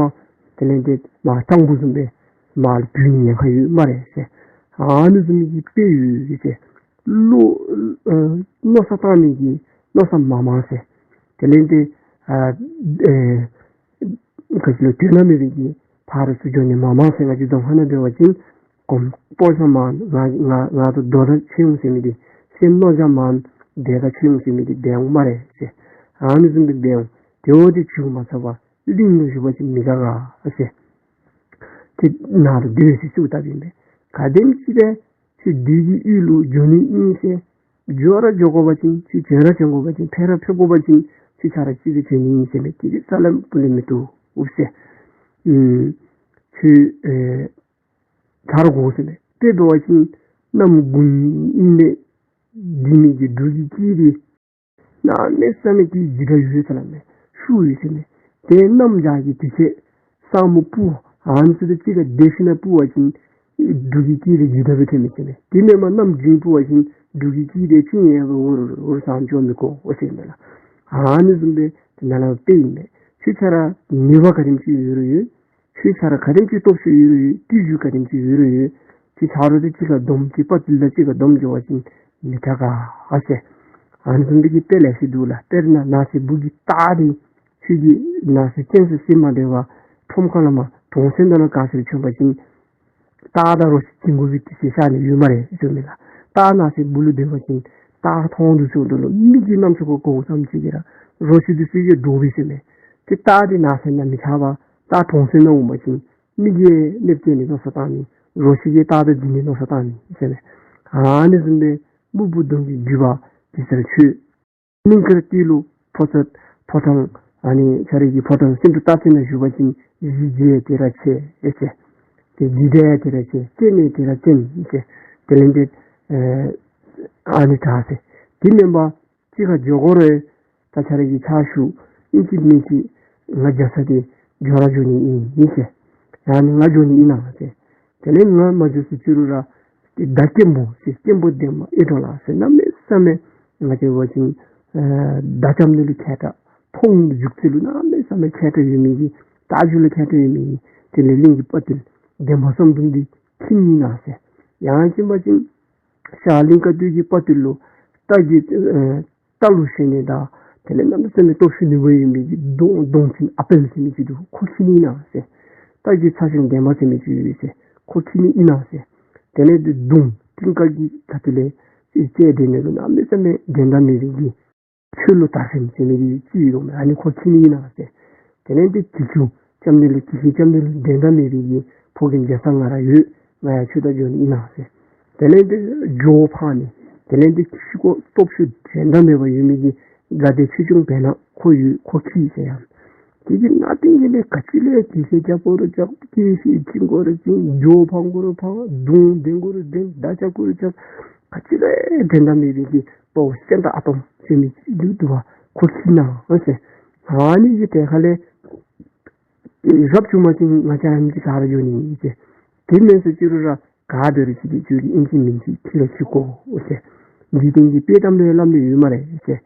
དེ་ལས་དེ་མ་སྤྲང་པོ་བཟུམ་སྦེ་མ་ལུས་ནི་ཉེན་ཁ་ཡོད་སྨ་རེ་ཟེར། ཨ་ནི་བཟུམ་གྱི་དཔེ་ཡོད་ཟེར། བློ་ཨ་མནོ་བསམ་བཏང་མི་གི་མནོ་བསམ་མ་མང་ཟེར། དེ་ལས་དེ་ཨ་ཨེ་ག་ཅི་ལོ་དོན་དག་མེད་པའི་གི་ཕར་ཚུར་འགྱོ་ནི་མ་མང་ཟེར། ང་བཅས་རྫོང་ཁ་ནང་འབད་བ་ཅིན་གོམ་སྤོ་ས་མང་ང་ང་ང་དང་སྡོད་ས་ཆེ་འོང་ཟེར་མི་འདི་སེམས་མནོ་བྱ་མང་སྡོད་ས་ཆེ་འོང་ཟེར་མི་འདི་འབད་འོང་སྨ་རེ་ཟེར། ཨ་ནི་བཟུམ་སྦེ་འབད་འོང་། དེ་འོ་དེ་བྱུང་མ་ཚར་བར་གླིང་ལུ་བཞུགས་པ་ཅིན་མི་དགའ་ག་ཟེར། དེ་ནང་དུ་སྡོད་ཟེར་གསོལཝ་བཏབ་ཨིན་པས། ག་དེམ་ཅིག་སྦེ་ཁྱོད་བདུད་ཀྱི་ཡུལ་ལུ་འགྱོ་ནི་ཨིན་ཟེར། འགྱོ་ར་འགྱོ་དགོ་པ་ཅིན་ཁྱོད་བྱོན་ར་བྱོན་དགོ་པ་ཅིན་ཕེབས་ར་ཕེབས་དགོ་པ་ཅིན་ཁྱོད་ཆ་ར་གཅིག་སྦེ་བྱོན་ནི་ཨིན་ཟེར་མས། དེ་གི་ས་ལམ་སྤུ་ལས་མི་བཏུབ་ཟེར། ཨུམ་ཁྱོད་ཨེ་ཆ་ར་དགོ་ཟེར་མས། དཔེ་འབད་བ་ཅིན་གནམ་དགུང་ཨིན་པས། འདི་མི་གི་འབྲུག་གི་སྐད་དེ་གནམ་མེད་ས་མེད་ཀྱི་འཇིགས་སྒྲ་ཡོད་ཟེར་སླབ་མས། ཤུགས་ཡོད་ཟེར་མས། དེ་གནམ་བྱཱར་གྱི་དུས་ཚོད་ས་སྨུག་སྤུབ་ཨ་ནི་ཚུ་དང་གཅིག་ཁར་སྡེབ་ཞིན་ན་སྤུབ་པ་ཅིན་འབྲུག་གི་སྐད་དེ་འཇིགས་སྒྲ་སྦེ་ཐོན་མས་ཟེར་མས། དེ་མེན་པར་གནམ་དགུང་སྤུབ་པ་ཅིན་འབྲུག་གི་སྐད་དེ་ཅི་ཡང་འུར་འུར་ཟེར་འགྱོ་མི་དགོ་ཟེར་མས་ལགས། ཨ་ནི་བཟུམ་སྦེ་དེ་ནང་ལུ་དཔེ་ཨིན་མས། ཁྱོད་ཆ་ར་ནུས་པ་ག་དེམ་ཅིག་ཡོད་རུང་ཡོད། ཁྱོད་ཆ་ར་ག་དེམ་ཅིག་སྟོབས་ཤུགས་ཡོད་རུང་ཡོད། བརྟུལ་ཞུགས་ག་དེམ་ཅིག་ཡོད་རུང་ཡོད། ཁྱོད་ཆ་རོགས་དེ་གཅིག་ཁར་བསྡོམས་ཏེ་དཔའ་བརྟུལ་དང་གཅིག་ཁར་བསྡོམས་འགྱོ་བ་ཅིན་མི་དྲག་ག་ཟེར། ཨ་ནི་བཟུམ་སྦེ་གི་དཔེ་ལེ་ཤ་འདུག་ལགས། དཔེར་ན་ནགས་གསེབ་སྦུག་གི་སྟག་དེ་ཁྱོད་ཀྱིས་ནགས་གསེབ་གཅན་གཟན་བསད་མ་སྡོད་པར་ཁྲོམ་ཁ་ལས་མར་གྲོང་གསེབ་ནང་ལུ་ག་ཅི་ར་བྱོན་པ་ཅིན་སྟག་དང་རོ་ཁྱི་འཛིང་དགོ་པའི་དུས་ཚོད་ཤར་ནི་ཡོད་སྨ་རེ་ཟེར་མས་ལགས། སྟག་ནགས་གསེབ་སྦུག་ལུ་སྡོད་པ་ཅིན་སྟག་མཐོང་དུས་ཚོད་ལུ་མི་གི་རྣམ་ཅོ་ཁར་གོཝ་ཙམ་ཅིག་གིས་ར་རོ་ཁྱི་འདི་ཚུ་གིས་འདྲོག་པས་ཟེར་མས། ཏེ་སྟག་འདི་ནགས་གསེབ་ནང་མི་ཆགས་པར་སྟག་གྲོང་གསེབ་ནང་འོང་པ་ཅིན་མི་གིས་གནོདཔ་བཀལ་ནི་མནོ་བསམ་བཏང་ནི། རོ་ཁྱི་གིས་སྟག་དེ་འཛིང་ནི་མནོ་བསམ་བཏང་ནི་ཟེར་མས། ཨ་ནི་བཟུམ་སྦེ་སྨུག་པོ་གདོང་གི་རྒྱུད་པ་གེ་སར་ཁྱོད། སྙིང་གར་ཏི་ལོ་ཕོ་ཚོད་ཕོ་བྲང་ཨ་ནི་ཁྱོད་རའི་གི་ཕོ་བྲང་སེང་འབྲུག་སྟག་རྩེ་ནང་བཞུགས་པ་ཅིན་གཞི་རྒྱས་དེ་ར་ཆེ་ཨེ་ཟེར། ཏེ་གཞི་བདག་དེ་ར་ཆེ། རྩེ་ནི་དེ་ར་བཙན་ཟེར། དེ་ལས་འདི་ཨ་ནི་དྲག་ཟེར། དེ་མེན་པར་གཅིག་ཁར་འགྱོ་དགོ་རུང་ད་ཁྱོད་རའི་གི་ཕྱག་ཞུ་ཨིན་ཅི་མིན་ཅི་ང་རྒྱ་ཚ་དེ་འགྱོ་ར་འགྱོ་ནི་ཨིན་ཟེར། ཡང་ན་ང་འགྱོ་ནི་ཨིན་ན་ཟེར། དེ་ལས་ང་མ་འགྱོ་ཟེར་ཅི་རུང་ར་ཏེ་མདའ་སྐྱེན་པོ་ཟེར་སྐྱེན་པོ་ལྡན་མ་ཨེ་འདྲོག་ལགས་ཟེར། གནམ་མེད་ས་མེད་ང་བཅས་འབད་བ་ཅིན་ཨ་མདའ་རྐྱབ་ནི་ལུ་མཁས་དྲགས། འཕོང་འཇུག་རྩལ་ལུ་གནམ་མེད་ས་མེད་མཁས་དྲགས་ཡོད་མི་གི་རྟ་རྒྱུག་ལུ་མཁས་དྲགས་ཡོད་མི་གི་དེ་ལས་གླིང་གི་དཔའ་བརྟུལ་འདན་མ་བསམ་གྲུབ་འདི་འཁྱིད་ནི་ཨིན་ན་ཟེར། ཡང་ཅིན་འབད་བ་ཅིན་ཤར་གླིང་དཀར་སྟོད་ཀྱི་དཔའ་བརྟུལ་ལུ་རྟ་གི་ཨ་རྟ་ལུ་ཞོན་ནི་དང་དེ་ལས་གནམ་མེད་ས་མེད་སྟོབས་ཤུགས་ནུས་པ་ཡོད་མི་གི་གདོང་གདོང་ཅན་ཨ་དཔལ་ཟེར་མི་ཅིག་འདུག། ཁོ་འཁྱིད་ནི་ཨིན་ན་ཟེར། རྟ་གི་ཚ་ཞོན་འདན་མ་ཟེར་མི་ཅིག་ཡོད་ཟེར། ཁོ་འཁྱིད་ནི་ཨིན་ན་ཟེར། དེ་ལས་འདི་གདོང་སྤྲིན་དཀར་གྱི་ཁ་ཐུག་ལས་ཨེ་རྩལ་འགྲན་ནི་ལུ་གནམ་མེད་ས་མེད་འགྲན་ཟླ་མེད་པའི་གི་ཆོས་ལུ་དར་ཟེར་མི་ཟེར་མི་གི་ཅིག་ཡོད་མས། ཨ་ནི་ཁོ་འཁྱིད་ནི་ཨིན་ན་ཟེར། དེ་ལས་འདི་གྱི་ཁྱུ་རྐྱབ་ནི་ལུ་གྱི་ཁྱུ་རྐྱབ་ནི་ལུ་འགྲན་ཟླ་མེད་པའི་གི་ཕོ་རྒནམ་རྒྱ་ཚ་ང་ར་ཡོད། ང་ཡང་ཁྱོད་དང་འགྱོ་ནི་ཨིན་ན་ཟེར། དེ་ལས་འདི་རྒྱུ་བོ་འཕང་ནི། དེ་ལས་འདི་ཁྱི་ཁོ་སྟོབས་ཤུགས་འགྲན་ཟླ་མེད་པ་ཡོད་མི་གི་དགའ་བདེ་ཆོས་སྐྱོང་བེར་ནག་ཁོ་ཡོད། ཁོ་འཁྱིད་ཟེར་ཡང་། དེ་གི་ནང་རྟེན་གྱི་ལས་ག་ཅི་ལས་གྱི་ཁྱི་རྐྱབ་དགོ་རུང་རྐྱབ། གྱི་ཁྱི་བྱིན་དགོ་རུང་བྱིན། རྒྱུ་བོ་འཕང་དགོ་རུང་འཕང་། མདུང་འདྲེན་དགོ་རུང་འདྲེན། མདའ་རྐྱབ་དགོ་རུང་རྐྱབ། ག་ཅི་ལས་འགྲན་ཟླ་མེད་པའི་གི་དཔའ་བོ་སེང་སྟག་ཨ་དོམ་ཟེར་མི་ཅིག་འདུག་པ། ཁོ་འཁྱིད་ན་ཨ་ཟེར། ཨ་ནི་གི་གྲལ་ཁ་ལས་རབ་བྱུང་པ་ཅིན་ང་བཅས་ར་གཉིས་ཀྱིས་ག་ར་འགྱོ་ནི་ཨིན་ཟེར། དེ་མེན་ཟེར་ཅི་རུང་ར་ག་འབད་རུང་ཅིག་དེ་ཅིག་ཨིན་ཅི་མིན་ཅི་ཁྱིད་ར་ཁྱིད་དགོ་ཟེར། འཇིག་རྟེན་གྱི་དཔྱེ་གཏམ་ལས་སླབ་ནི་ཡོད་སྨ་རེ་ཟེར།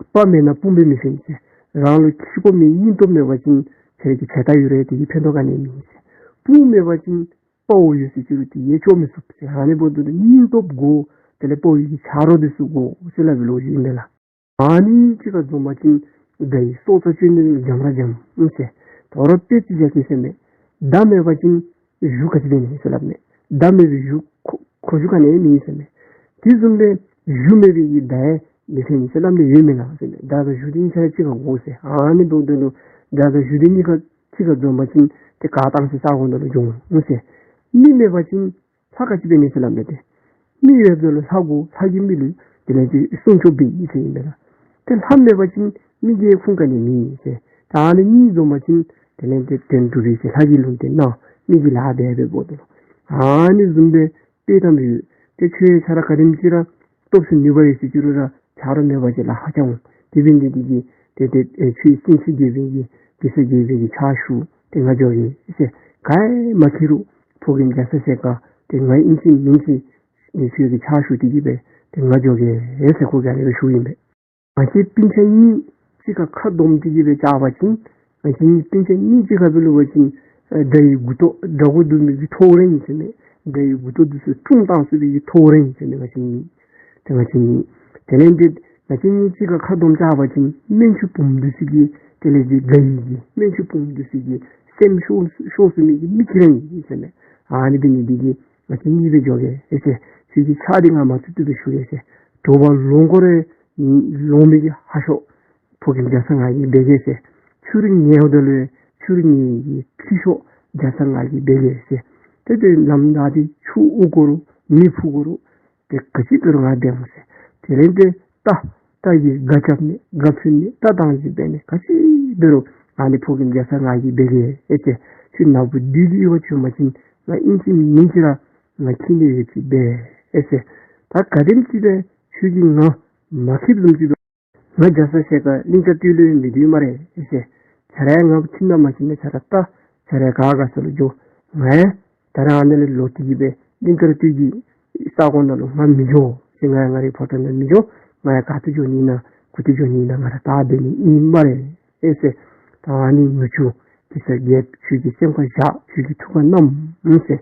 དཔའ་མེད་ན་དཔུང་པས་མི་ཕན་ཟེར། རང་ལུ་ཁྱི་དགོ་མི་སྙིང་སྟོབས་མེད་པ་ཅིན་ཁྱོད་ཀྱི་བྱས་རྟགས་ཡོད་རུང་དེ་གིས་ཕན་ཐོགས་ག་ནི་ཡང་མེད་ཟེར། དཔུང་མེད་པ་ཅིན་དཔའ་བོ་ཡོད་ཟེར་ཅི་རུང་དེ་ཡང་ཆོག་མི་ཚུགས་ཟེར། ཨ་ནི་འབདཝ་ད་ལུ་སྙིང་སྟོབས་དགོ། དེ་ལས་དཔའ་བོ་ཡོད་ཀྱི་ཆ་རོགས་འདི་ཚུ་དགོ་ཟེར་སླབ་པའི་ལོ་རྒྱུས་ཨིན་པས་ལགས། ཨ་ནི་གཅིག་ཁར་འཛོམས་པ་ཅིན་དགྲ་ཡི་སྲོག་རྩ་གཅོད་ནི་ལུ་འཇམ་ར་འཇམ་ཨིན་ཟེར། དོ་རུང་དཔེ་ཅིག་བཞག་གེ་ཟེར་མས། མདའ་མེད་པ་ཅིན་གཞུ་ག་ཅི་འབད་ནི་ཟེར་སླབ་མས། མདའ་མེད་པའི་གཞུ་ཁོ་གཞུ་ག་ནི་ཡང་མེད་ཟེར་མས། དེ་བཟུམ་སྦེ་གཞུ་མེད་པའི་གི་མདའ་ཡང་མི་ཕན་ཟེར་སླབ་ནི་ཡོད་མེན་ན་ཟེར་མས། མདའ་དང་གཞུ་འདི་གཉིས་ཆ་ར་གཅིག་ཁར་དགོ་ཟེར། ཨ་ནི་འབདཝ་ད་ལུ་མདའ་དང་གཞུ་འདི་གཉིས་ཁར་གཅིག་ཁར་འཛོམས་པ་ཅིན་ ཏེ་ག་བཏང་སའི་ས་གོ་ནང་ལུ་འགྱོ་འོང་ཟེར། མི་མེད་པ་ཅིན་ལྷ་ག་ཅི་འབད་ནི་ཟེར་སླབ་མས་ཏེ། མི་ཡོདཔ་ད་ལུ་ལྷ་དགོ། ལྷ་གིས་མི་ལུ་དེ་ལས་ཏེ་སྲུང་སྐྱོབ་འབད་ཡི་ཟེར་ཨིན་མས་ལགས། ཏེ་ལྷ་མེད་པ་ཅིན་མི་གི་ཁུངས་ག་ནི་མེད་ཟེར། ད་ཨ་ནི་གཉིས་འཛོམས་པ་ཅིན་དེ་ལས་ཏེ་དོན་གྲུབ་པས་ཟེར། ལྷ་གིས་ལུང་བསྟན་གནང་། མི་གིས་ལཱ་འབད་འབདཝ་ད་ལུ་ཨ་ནི་བཟུམ་སྦེ་དཔེ་གཏམ་ཡོད། ཏེ་ཁྱོད་ཆ་ར་ག་དེམ་ཅིག་ར་སྟོབས་ཤུགས་ནུས་པ་ཡོད་ཟེར་ཅི་རུང་ར་ཆ་རོགས་མེད་པ་ཅིན་ལཱ་ཧ་ཅང་འོང་། དེ་འབད་ནི་འདི་གིས་ཏེ་ཏེ་ཨེ་ཁྱོད་སེང་ཆེན་རྒྱལ་པོའི་གི་གེ་སར་རྒྱལ་པོའི་གི་ཕྱག་ཞུ། ཏེ་ང་འགྱོ་གེ་ཟེར། ག་ཡང་མ་འཁྱིད་རུང་ཕོ་རྒནམ་རྒྱ་ཚ་ཞལ་དཀར་ཏེ་ང་ཨིན་ཅི་མིན་ཅི་ཁྱོད་ཀྱི་ཕྱག་ཞུ་སྟེ་གི་སྦེ་ཏེ་ང་འགྱོ་གེ་ཟེར་ཁོ་གིས་ཨ་ནི་སྦེ་ཞུཝ་ཨིན་པས། ང་བཅས་སྤུན་ཆ་གཉིས་གཅིག་ཁར་ཁ་བསྡོམས་ཏེ་གི་སྦེ་བཅར་བ་ཅིན་ང་བཅས་གཉིས་སྤུན་ཆ་གཉིས་གཅིག་ཁར་སྦེ་ལུས་པ་ཅིན་ཨ་དགྲ་ཡི་མགུ་ཏོ་དགྲ་མགོ་བརྡུང་མི་གི་ཐོ་རངས་ཨིན་ཟེར་མས། དགྲ་ཡི་མགུ་ཏོ་འདི་ཚུ་བཀྲུམ་བཏང་ཚུགས་པའི་གི་ཐོ་རངས་ཨིན་ཟེར་མས། ང་བཅས་གཉིས་ཏེ་ང་བཅས་གཉིས་དེ་ལས་ཏེ་ང་བཅས་གཉིས་གཅིག་ཁར་ཁ་བསྡོམས་བཅར་བ་ཅིན་སྨན་ཆུང་བུམོ་འདི་ཚུ་གིས་དེ་ལས་ཏེ་དགྲ་ཡི་གི་སྨན་ཆུང་བུམོ་འདི་ཚུ་གི་སེམས་ཤོར་ཤོར་ཚུགས་མི་གི་མི་ཁྱི་ར་ཨིན་ཟེར་མས། ཨ་ནི་འབད་ནི་འདི་གིས་ང་བཅས་གཉིས་སྦེ་འགྱོ་གེ་ཨེ་ཟེར། ཁྱོད་ཀྱི་ཕྱག་འདི་ང་མ་ཚུགས་ཏེ་སྦེ་ཞུ་གེ་ཟེར། དྲོ་པ་ལོང་འཁོར་རེ་ལོང་མི་གི་ཧ་ཤོས་ཕོ་རྒནམ་རྒྱ་ཚ་ང་གིས་འབད་གེ་ཟེར། ཆུ་རུད་ཉལཝ་ད་ལུ་ཆུ་རུད་ཉལ་གི་ཁྱི་ཤོས་རྒྱ་ཚ་ང་གིས་འབད་གེ་ཟེར། ཏེ་ཏེ་ལམ་བདའ་སྟེ་ཆུ་འུ་དགོ་རུང་མེ་ཕུ་དགོ་རུང་ཏེ་ག་ཅི་འབད་རུང་ང་འབད་འོང་ཟེར། དེ་ལས་ཏེ་རྟ་རྟ་གིས་སྒ་རྐྱབ་ནི་སྒ་ཕུད་ནི་རྟ་བཏང་ཞིནམ་འབད་ནི་ག་ཅི་འབད་རུང་ཨ་ནི་ཕོ་རྒནམ་རྒྱ་ཚ་ང་གིས་འབད་གེ་ཨེ་ཟེར། ཁྱོད་ནག་པོ་བདུད་ཀྱི་དབྱེ་བ་བྱུང་པ་ཅིན་ང་ཨིན་ཅི་མིན་ཅི་ར་ང་འཁྱིད་ནི་ཡོད་ཅི་འབད་ཨེ་ཟེར། ད་ག་དེམ་ཅིག་སྦེ་ཁྱོད་ཀྱིས་ང་མ་འཁྱིདཔ་བཟུམ་ཅིག་འབད་ང་རྒྱ་ཚ་ཞལ་དཀར་གླིང་དཀར་སྟོད་ལུ་མི་སྡོད་སྨ་རེ་ཨེ་ཟེར། ཁྱོད་ར་ཡང་ང་འཁྱིད་ན་མ་འཁྱིད་ན་ཁྱོད་ར་ད་ཁྱོད་ར་ག་དགའ་ས་ལུ་འགྱོ། ང་ཡང་ད་ར་ཨ་ནི་ལས་ལོག་སྟེ་གི་སྦེ་གླིང་དཀར་སྟོད་ཀྱི་ས་གོ་ནང་ལུ་ང་མི་འགྱོ་ཟེར། ང་ཡང་ང་རའི་ཕོ་བྲང་ནང་མི་འགྱོ། ང་ཡང་ག་ཏེ་འགྱོ་ནི་ཨིན་ན་གུ་ཏེ་འགྱོ་ནི་ཨིན་ན་ང་ར་ད་འབད་ནི་ཨིན་སྨ་རེ་ཨེ་ཟེར། ད་ཨ་ནི་ནུ་གཅུང་གེ་སར་རྒྱལཔོ་ཁྱོད་ཀྱི་སེམས་ཁར་བཞག། ཁྱོད་ཀྱི་ཐུགས་ཁར་བསྣམས་ཟེར།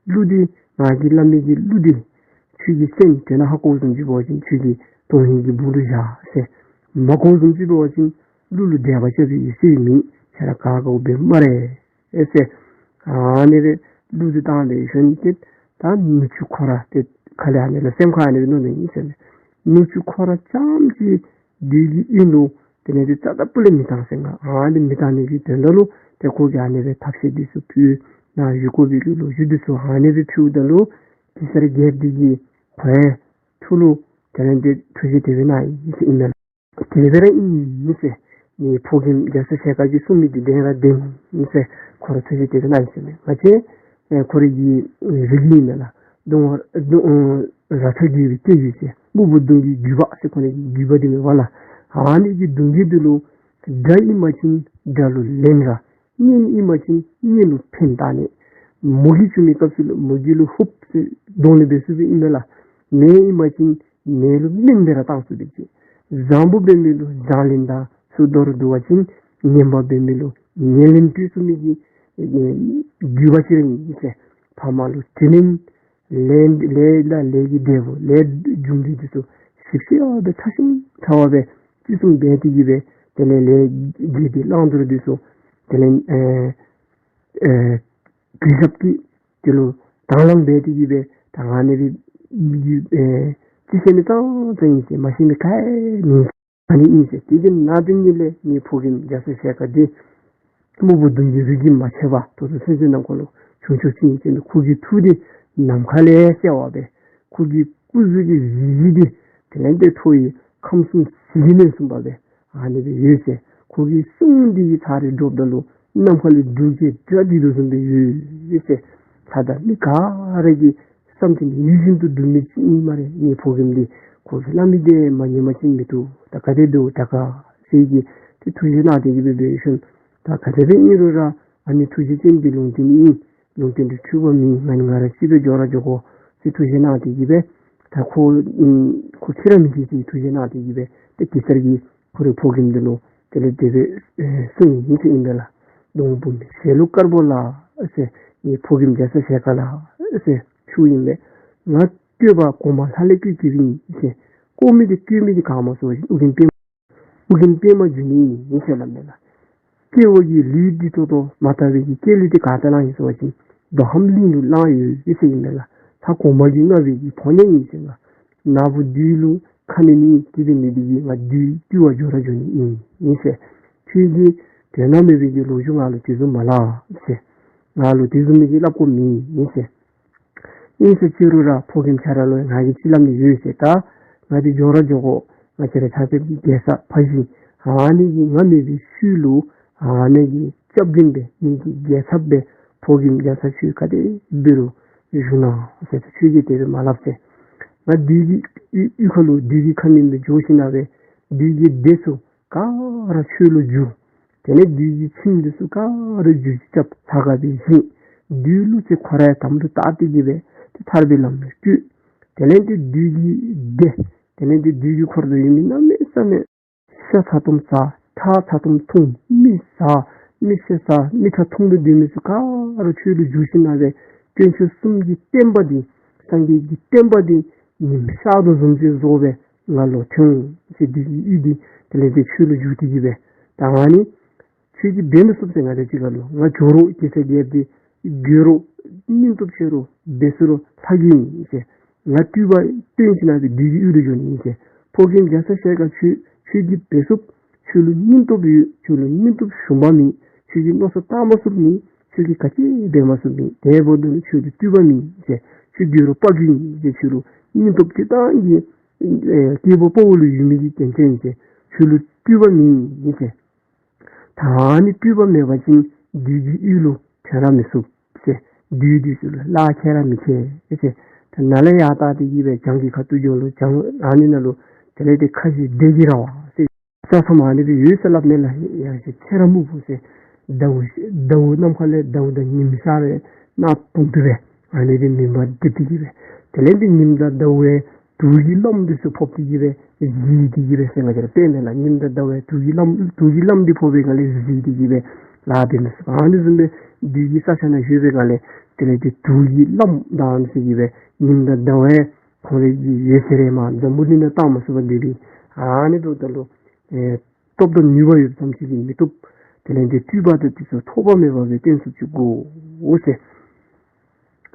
གླུ་འདི་ང་གིས་སླབ་མི་གི་གླུ་འདི་ཁྱོད་ཀྱི་སེམས་དོན་ཧ་གོཝ་བཟུམ་ཅིག་འབད་བ་ཅིན་ཁྱོད་ཀྱི་དོན་ཧིང་གི་སྦུག་ལུ་བཞག་ཟེར། མ་གོཝ་བཟུམ་ཅིག་འབད་བ་ཅིན་གླུ་ལུ་འགྲེལ་པ་རྐྱབ་པའི་ཡེ་ཤེས་མེད། ཁྱོད་ར་ག་དགའཝ་འབད་སྨ་རེ་ཨེ་ཟེར། ཨ་ནི་སྦེ་གླུ་འདི་བཏང་སྦེ་ཞིནམ་ཏེ་ད་ནུ་གཅུང་ཁོ་ར་ཏེ་ཁ་ལས་ཨ་ནི་ལུ་སེམས་ཁར་ཨ་ནི་སྦེ་མནོ་ནི་ཨིན་ཟེར་མས། ནུ་གཅུང་ཁོ་ར་རྐྱངམ་ཅིག་བདུད་ཀྱི་དབྱིངས་ལུ་དེ་ལས་ཏེ་རྩ་དང་སྤུ་ལས་མི་བཏང་ཟེར་ང་། ཨ་ནི་མི་བཏང་ནི་གི་དོན་དག་ལུ་ཏེ་ཁོ་གིས་ཨ་ནི་སྦེ་ཐབས་ཤེས་འདི་ཚུ་ཕུལ། ནཱ་ཡུལ་དཀོན་པའི་གི་ལོ་རྒྱུས་འདི་ཚུ་ཨ་ནི་སྦེ་ཕུལཝ་ད་ལུ་གེ་སར་རྒྱལཔོ་འདི་གིས་ཁོ་ཡང་ཐུགས་ལུ་དེ་ལས་ཏེ་ཐུགས་རྗེ་དེ་སྦེ་གནང་ཡི་ཟེར་ཨིན་མས། དེ་སྦེ་ར་ཨིན་ཟེར། ངེའི་ཕོ་རྒནམ་རྒྱ་ཚ་ཞལ་དཀར་གྱིས་གསུངས་མི་འདི་བདེན་ར་བདེན་ཟེར། ཁོ་ར་ཐུགས་རྗེ་དེ་སྦེ་གནང་ཡི་ཟེར་མས། ང་བཅས་ཨེ་ཁོ་རའི་གི་རིགས་ཨིན་མས་ལགས། གདོང་གདོང་ར་ཐོད་རྒལ་བའི་སྐད་ཡིག་ཟེར། སྨུག་པོ་གདོང་གི་རྒྱུད་པ་ཟེར་ཁོ་ནི་རྒྱུད་པ་འདི་མེན་པ་ལགས། ཨ་ནི་གི་གདོང་གི་འདི་ལུ་དགྲ་ཨིན་པ་ཅིན་དགྲ་ལུ་ལེན་ར། གཉེན་ཨིན་པ་ཅིན་གཉེན་ལུ་ཕན་བཏགས་ནི། མོ་གི་བྱུང་མི་སྐབས་སུ་ལུ་མོ་གི་ལུ་ཧུབ་ཟེར་གདོང་ལེན་འབད་ཚུགས་པའི་ཨིན་མས་ལགས། ནད་ཨིན་པ་ཅིན་ནད་ལུ་སྨན་སྦེ་ར་བཏང་ཚུགས་པའི་ཅིག། བཟང་པོ་འབད་མི་ལུ་བཟང་ལན་དང་ཚུར་མདོར་བསྡུ་བ་ཅིན་ངན་པ་འབད་མི་ལུ་ངན་ལན་སྤྲོད་ཚུགས་མི་གི་ཨེ་རྒྱུད་པ་ཅིག་ར་ཨིན་ཟེར། ཕ་མ་ལུ་དྲིན་ལན་ལས་ལས་དང་ལས་ཀྱི་འབྲས་བུ་ལས་རྒྱུ་འབྲས་འདི་ཚུ་ཞིབ་ཞིབ་སྦེ་ཕྲ་ཞིང་ཕྲ་བ་སྦེ་བརྩི་སྲུང་འབད་དེ་གི་སྦེ་དེ་ལས་ལས་དགེ་སྡིག་བླང་དོར་འདི་ཚུ་དེ་ལས་ཨེ་ཨེ་གུས་ཞབས་ཀྱིས་དེ་ལུ་དང་བླངས་འབད་དེ་གི་སྦེ་ད་ཨ་ནི་སྦེ་ཨེ་ཅིག་ཤེས་མི་ཙང་ཙང་ཨིན་ཟེར། མ་ཤེས་མི་ག་ཡང་མེད། ཨ་ནི་ཨིན་ཟེར། དེ་གི་ནང་དོན་ཉིད་ལས་ངེའི་ཕོ་རྒནམ་རྒྱ་ཚ་ཞལ་དཀར་འདི་སྨུག་པོ་གདོང་གི་རིགས་ཀྱིས་མ་ཆད་པར་ད་ལྟོ་ཚུན་ཚོད་ནམ་མཁའ་ལུ་བྱོན་བྱོན་ཅིག་ཨིན་ཟེར་མས། ཁོ་གི་ཐུགས་འདི་ནམ་མཁའ་ལས་གསལ་བ་སྦེ་ཁོ་གི་སྐུ་གཟུགས་ཀྱི་གཟི་བརྗིད་འདི་དེ་ལས་ཏེ་མཐོ་བའི་ཁམས་གསུམ་ཟིལ་གྱིས་མནན་ཚུགསཔ་སྦེ་ཨ་ནི་སྦེ་ཡོད་ཟེར། ཁོ་གི་གསུང་འདི་གིས་ཚར་རེ་སྒྲོགཔ་ད་ལུ་ནམ་མཁའ་ལས་འབྲུག་རྒྱལ་སྒྲ་ལྡིར་དོ་བཟུམ་སྦེ་ཡོད་ཟེར། ལྷ་དང་མི་ག་ར་གིས་བསམ་དོན་ཡིད་བཞིན་དུ་འགྲུབ་མི་ཅིག་ཨིན་སྨ་རེ། ངེའི་ཕོ་རྒནམ་འདི་ཁོ་གིས་སླབ་མི་འདི་མ་ཉན་པ་ཅིན་མི་བཏུབ། ད་ག་དེ་འབདཝ་ད་ག་ཟེར་གྱི་ཏེ་ཐུགས་རྗེ་གནང་སྟེ་གི་སྦེ་འབད་ཞིནམ་ད་ག་དེ་སྦེ་ཨིན་རུང་ར་ཨ་ནི་ཐུགས་རྗེ་ཅན་འདི་ལུང་བསྟན་ཨིན། ལུང་བསྟན་འདི་འཁྲུལ་པ་མེད། ང་ནི་ང་ར་གཅིག་སྦེ་འགྱོ་ར་འགྱོ་དགོ་ཟེར་ཐུགས་རྗེ་གནང་སྟེ་གི་སྦེ་ད་ཁོ་ཨམ་ཁོ་འཁྱིད་ར་མི་འཁྱིད་ཟེར་ཐུགས་རྗེ་གནང་སྟེ་གི་སྦེ་ཏེ་གེ་སར་གྱིས་ཁོ་རའི་ཕོ་རྒནམ་འདི་ལུ་དེ་ལས་དེ་སྦེ་ཨེ་གསུངས་ཡི་ཟེར་ཨིན་པས་ལགས། གདོང་བུ་མོའི་ཞལ་ལུ་དཀར་པོ་ལགས་ཟེར། ངེའི་ཕོ་རྒནམ་རྒྱ་ཚ་ཞལ་དཀར་ལགས་ཟེར་ཞུཝ་ཨིན་པས། ང་བསྐོས་པ་གོང་མ་ལྷ་ལས་བསྐོས་བསྐོསཔ་ཨིན་ཟེར། བསྐོ་མི་འདི་བསྐོས་མི་འདི་ག་སྨོ་ཟེར་བ་ཅིན་ཨོ་རྒྱན་པདྨ། ཨོ་རྒྱན་པདྨ་འབྱུང་གནས་ཨིན་ཟེར་སླབ་མས་ལགས། སྐྱེ་བ་གི་ལུས་འདི་ཏོག་ཏོ་མ་དག་པའི་གི་སྐྱེ་ལུས་འདི་ག་ཏེ་བླངས་ཡི་ཟེར་བ་ཅིན་མདོ་ཁམས་གླིང་ལུ་བླངས་ཡོད་ཟེར་ཨིན་པས་ལགས། ད་གོང་མ་གིས་མངགས་པའི་གི་ཕོ་ཉ་ཨིན་ཟེར་ལགས། ནག་པོ་བདུད་ལུ་ཁ་ནི་ནི་དེ་འབད་ནི་འདི་གིས་ང་བདུད་བཏུལ་བར་འགྱོ་ར་འགྱོ་ནི་ཨིན་ཟེར། ཁྱོད་ཀྱིས་དོན་དག་མེད་པའི་གི་ལོ་རྒྱུས་ང་ལུ་དེ་བཟུམ་མ་སླབ་ཟེར། ང་ལུ་དེ་བཟུམ་མའི་གི་སླབ་དགོཔ་མེད་ཟེར། ཨིན་ཟེར་ཅི་རུང་ར་ཕོ་རྒནམ་ཁྱེད་ར་ལུ་ང་གིས་ཅིག་སླབ་ནི་ཡོད་ཟེར། ད་ང་འདི་འགྱོ་ར་འགྱོ་དགོ། ང་བཅས་ར་ཆ་ཁྱབ་ཀྱི་རྒྱལ་ས་ཕ་གཞིས་ཨ་ནི་གི་ང་མེད་པའི་ཤུལ་ལུ་ཨ་ནི་གི་སྐྱབས་མགོན་སྦེ་ངེ་གི་རྒྱལ་ཚབ་སྦེ་ཕོ་རྒནམ་རྒྱ་ཚ་ཁྱོད་ག་དེ་འབད་རུང་བཞུགས་གནང་ཟེར། ད་ཁྱོད་ཀྱིས་དེ་སྦེ་མ་སླབ་ཟེར། ང་བདུད་ཀྱི་གཡུས་གཡུས་ཁ་ལུ་བདུད་ཀྱི་ཁ་གནོན་སྦེ་འགྱོ་ཞིནམ་ལས་བདུད་ཀྱི་སྡེ་ཚུ་ག་ར་ཆོས་ལུ་བསྒྱུར། དེ་ལས་བདུད་ཀྱི་ཁྱིམ་འདི་ཚུ་ག་ར་བསྒྱུར་ཅིག་རྐྱབ། ཚ་ཁ་སྦེ་བཞེངས། བདུད་ཀླུ་བཙན་ཁོ་ར་ཡང་དམ་དུ་བཏགས་ཏེ་གི་སྦེ་ཏེ་ཐར་པའི་ལམ་ལུ་བཀོད། དེ་ལས་ཏེ་བདུད་ཀྱི་སྡེ་དེ་ལས་ཏེ་བདུད་ཀྱི་འཁོར་དུ་ཡོད་མི་གནམ་མེད་ས་མེད་ཤ་ཚ་ཏོམ་ཟ། ཁྲག་ཚ་ཏོམ་འཐུང་། མི་ཟ། མི་ཤ་ཟ། མི་ཁྲག་འཐུང་སྟེ་སྡོད་མི་ཚུ་ག་ར་ཆོས་ལུ་བསྒྱུར་ཞིནམ་ལས་དཀོན་མཆོག་གསུམ་གྱི་བསྟན་པ་འདི་སངས་རྒྱས་ཀྱི་བསྟན་པ་འདི་ཉིམ་ཤར་དོ་བཟུམ་ཅིག་བཟོ་སྦེ་ང་ལུ་ཐོན་ཟེར། བདུད་ཀྱི་གཡུས་འདི་དེ་ལས་ཏེ་ཆོས་ལུ་བསྒྱུར་ཏེ་གི་སྦེ་ད་ཨ་ནི་ཁྱོད་ཀྱིས་འབད་མི་ཚུགས་ཟེར། ང་འདི་ཅིག་ཁ་ལུ་ང་འགྱོ་རུང་གེ་སར་རྒྱལཔོ་འདི་རྒོལ་རུང་སྙིང་སྟོབས་ཆེ་རུང་འབད་ཚུགས་རུང་ལྷག་གི་ཨིན་ཟེར། ང་སྤྲུལ་པ་སྟོན་ཞིནམ་ལས་བདུད་ཀྱི་གཡུས་ལུ་འགྱོ་ནི་ཨིན་ཟེར། ཕོ་རྒནམ་རྒྱ་ཚ་ཞལ་དཀར་ཁྱོད་ཁྱོད་ཀྱིས་འབད་ཚུགས། ཁྱོད་ལུ་སྙིང་སྟོབས་ཡོད། ཁྱོད་ལུ་སྙིང་སྟོབས་ཞུམ་པ་མེད། ཁྱོད་ཀྱིས་མནོ་བསམ་བཏང་མ་ཚུགསཔ་མེད། ཁྱོད་ཀྱིས་ག་ཅི་འབད་མ་ཚུགསཔ་མེད། དེ་འབདཝ་ད་ལུ་ཁྱོད་ལུ་སྤྲུལ་པ་མེད་ཟེར། ཁྱོད་རྒོལ་རུང་དཔའ་རྒོད་ཨིན་ཟེར། ཁྱོད་ལུ་སྙིང་སྟོབས་སྤྱིར་བཏང་གི་ཨེ་སྐྱེས་བུ་དཔའ་བོ་ལུ་ཡོད་མི་གི་རྒྱན་ཅན་ཨིན་ཟེར། ཁྱོད་ལུ་སྤྲུལ་པ་མེད་ཟེར། ད་ཨ་ནི་སྤྲུལ་པ་མེད་པ་ཅིན་བདུད་ཀྱི་གཡུས་ལུ་ཐོན་ར་མི་ཚུགས་ཟེར། བདུད་འདི་ཚུ་ལུ་གླགས་ཁྱེར་ར་མི་ཁྱེར་ཟེར། ད་ནཱ་ལས་ཡར་བལྟ་སྟེ་གི་སྦེ་བྱང་གི་ཁ་ཐུག་འགྱོ་ལུ་བྱང་ཨ་ནི་ནང་ལུ་དེ་ལས་ཏེ་ཁ་བཞི་སྡེ་གི་ར་བ་ཟེར། ས་མཚམས་ཨ་ནི་སྦེ་ཡོད་ཟེར་སླབ་མས་ལགས། ཡང་ཅིན་ཚེ་རབས་སྨུག་པོ་ཟེར། ཟླཝ་ཟླཝ་ནམ་མཁའ་ལས་ཟླཝ་དང་ཉིམ་ཤར་བའི་གནག་དུང་དུ་སྦེ་ཨ་ནི་སྦེ་མུན་པ་འདེབས་ཏེ་གི་སྦེ། དེ་ལས་ཏེ་ཉིམ་དང་ཟླཝ་དུག་གི་རླམ་འདི་ཚུ་ཕོག་སྟེ་གི་སྦེ་གཟིར་ཏེ་གི་སྦེ་ཟེར། ང་བཅས་ར་དཔེ་མས་ལགས། ཉིམ་དང་ཟླཝ་དུག་གི་རླམ་དུག་གི་རླམ་འདི་ཕོག་པའི་སྒང་ལས་གཟིར་ཏེ་གི་སྦེ་ལཱ་འབད་མི་ཚུགས། ཨ་ནི་བཟུམ་སྦེ་བདུད་ཀྱི་ས་ཆ་ནང་ཡོད་པའི་སྒང་ལས་དེ་ལས་ཏེ་དུག་གི་རླམ་དང་ཨ་ནི་ཚུ་གིས་སྦེ་ཉིམ་དང་ཟླཝ་ཁོང་རའི་གི་འོད་ཟེར་རེ་མ་འཛམ་བུ་གླིང་ནང་བཏང་མ་ཚུགས་པར་སྡོད་པའི་ཨ་ནི་འབདཝ་ད་ལུ་ཨེ་སྟོབས་དང་ནུས་པ་ཡོདཔ་ཙམ་ཅིག་གིས་མི་བཏུབ། དེ་ལས་ཏེ་སྤྲུལ་པ་དང་དེ་ཚུ་ཐོགས་པ་མེད་པ་སྦེ་སྟོན་ཚུགསཔ་ཅིག་དགོ་ཟེར།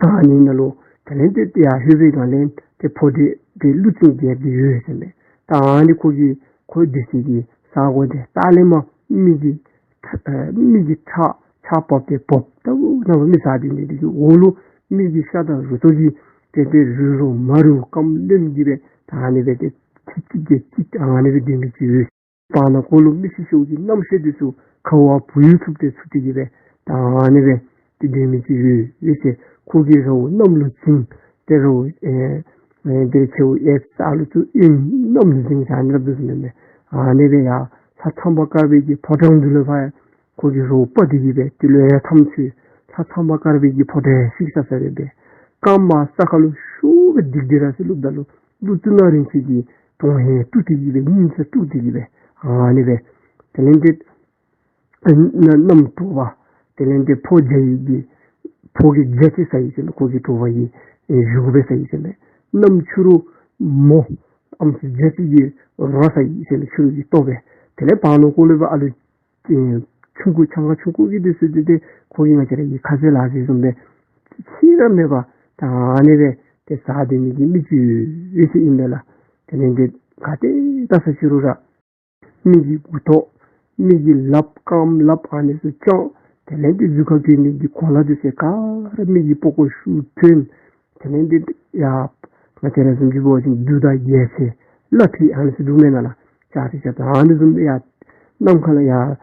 ཨ་ནི་ནང་ལུ་དེ་ལས་ཏེ་ཡར་ལྷོད་པའི་སྒང་ལས་ཏེ་ཕོ་འདྲེ་ཏེ་ཀླུ་བཙན་རྒྱལཔོ་འདི་ཡོད་ཟེར་མས། ད་ཨ་ནི་ཁོ་གི་ཁོ་སྡོད་སའི་གི་ས་གོ་འདི་ལྟག་ལས་མར་མི་གི་ཨེ་མི་གི་ཁྲག་ཆརཔ་འབབ་སྟེ་འབབ། ད་ཨོ་ན་མི་ཟ་སྡོད་ནི་འདི་གི་འོག་ལུ་མི་གི་ཤ་དང་རུ་ཏོ་གིས་ཏེ་ཏེ་རུལ་རུང་མ་རུལ་རྐངམ་ལེན་གྱི་སྦེ་ད་ཨ་ནི་སྦེ་ཏེ་ཚིག་གཅིག་བརྒྱད་གཅིག་ཨ་ནི་སྦེ་སྡོད་མི་ཅིག་ཡོད། བར་ན་ཁོ་ལུ་མི་ཤི་ཤིཝ་གི་རྣམ་ཤེས་འདི་ཚུ་ཁ་བ་བུ་ཡུག་འཚུབ་སྟེ་འཚུབ་སྟེ་གི་སྦེ་ད་ཨ་ནི་སྦེ་ཏེ་སྡོད་མི་ཅིག་ཡོད་ཡོད་ཟེར། ཁོ་གིས་ར་བོ་གནམ་ལུ་བྱིང་། ཏེ་ར་བོ་ཨེ་ཨེ་ཏེ་ཁྱེའུ་ཨེབ་ས་ལུ་ཚུ་ཨིན་གནམ་ལུ་བྱིང་ཟེར་ཨ་ནི་སླབ་དོ་ཟེར་མས། ཨ་ནི་སྦེ་ཡར་ལྷ་ཚངས་པ་དཀར་པོའི་གི་ཕོ་བྲང་འདི་ལུ་ཕར་ཁོ་གིས་ར་བོ་སྤར་ཏེ་གི་སྦེ་ཏེ་ལོ་ཡར་མཚམས་ཚུ་ལྷ་ཚངས་པ་དཀར་པོའི་གི་ཕོ་བྲང་ཞིག་ས་ས་རེ་སྦེ་རྐངམ་ས་ཁ་ལུ་ཤུགས་སྦེ་སྡིགས་ཏེ་ར་ཟེར་བླུགསཔ་ད་ལུ་ཀླུ་གཙུག་ན་རིན་ཆེན་གྱི་དོན་ཧིང་དཀྲུགས་ཏེ་གི་སྦེ་སྙིང་རྗེ་དཀྲུགས་ཏེ་གི་སྦེ་ཨ་ནི་སྦེ་དེ་ལས་ཏེ་ཨ་ན་གནམ་དྲོ་པ་དེ་ལས་ཏེ་ཕོ་རྒྱ་ཡི་གི་ཕོ་གི་རྒྱ་ཅིག་ཟ་ཡི་ཟེར་མས། ཁོ་གི་དྲོ་པ་གི་ཨེ་བཞུགས་སྦེ་ཟ་ཡི་ཟེར་མས། གནམ་ཕྱི་རུ་མོ་ཨམ་སྲུ་རྒྱ་ཅིག་གི་རོ་ཟ་ཡི་ཟེར་མས། ཕྱི་རུ་གི་ལྟོ་སྦེ། དེ་ལས་བར་ན་ཁོ་ལུ་སྦེ་ཨ་ལུ་ཨེ་ཆུང་ཀུ་ཆང་ཁ་ཆུང་ཀུ་གི་འདི་ཚུ་འདི་ཏེ་ཁོ་གིས་ང་བཅས་ར་གི་ཁ་ཟས་ལ་ཟས་བཟུམ་སྦེ་ཅིག་ར་མེད་པར་ད་ཨ་ནི་སྦེ་ཏེ་ཟ་སྡོད་མི་གི་མི་ཅིག་ཡོད་ཟེར་ཨིན་པས་ལགས། དེ་ལས་ཏེ་ག་ཏེ་བལྟ་ས་ཅི་རུང་ར་མི་གི་མགུ་ཏོ་མི་གི་ལགཔ་རྐངམ་ལགཔ་ཨ་ནི་ཚུ་བཅག། དེ་ལས་ཏེ་གཟུགས་ཁར་གྱོན་ནི་གི་གོ་ལ་འདི་ཚུ་ག་ར་མི་གི་པགས་ཀོ་ཤུགས་ཐོན། དེ་ལས་ཏེ་ཡ་ང་བཅས་ར་བཟུམ་ཅིག་འབད་བ་ཅིན་གདུགས་དང་རྒྱལ་མཚན་གླ་ཕིགས་ཨ་ནི་ཚུ་འདུག་མེན་ན་ལགས། ལྕགས་ཏེ་ལྕགས་ཏེ་ཨ་ནི་བཟུམ་སྦེ་ཡར་ནམ་མཁའ་ལུ་ཡར་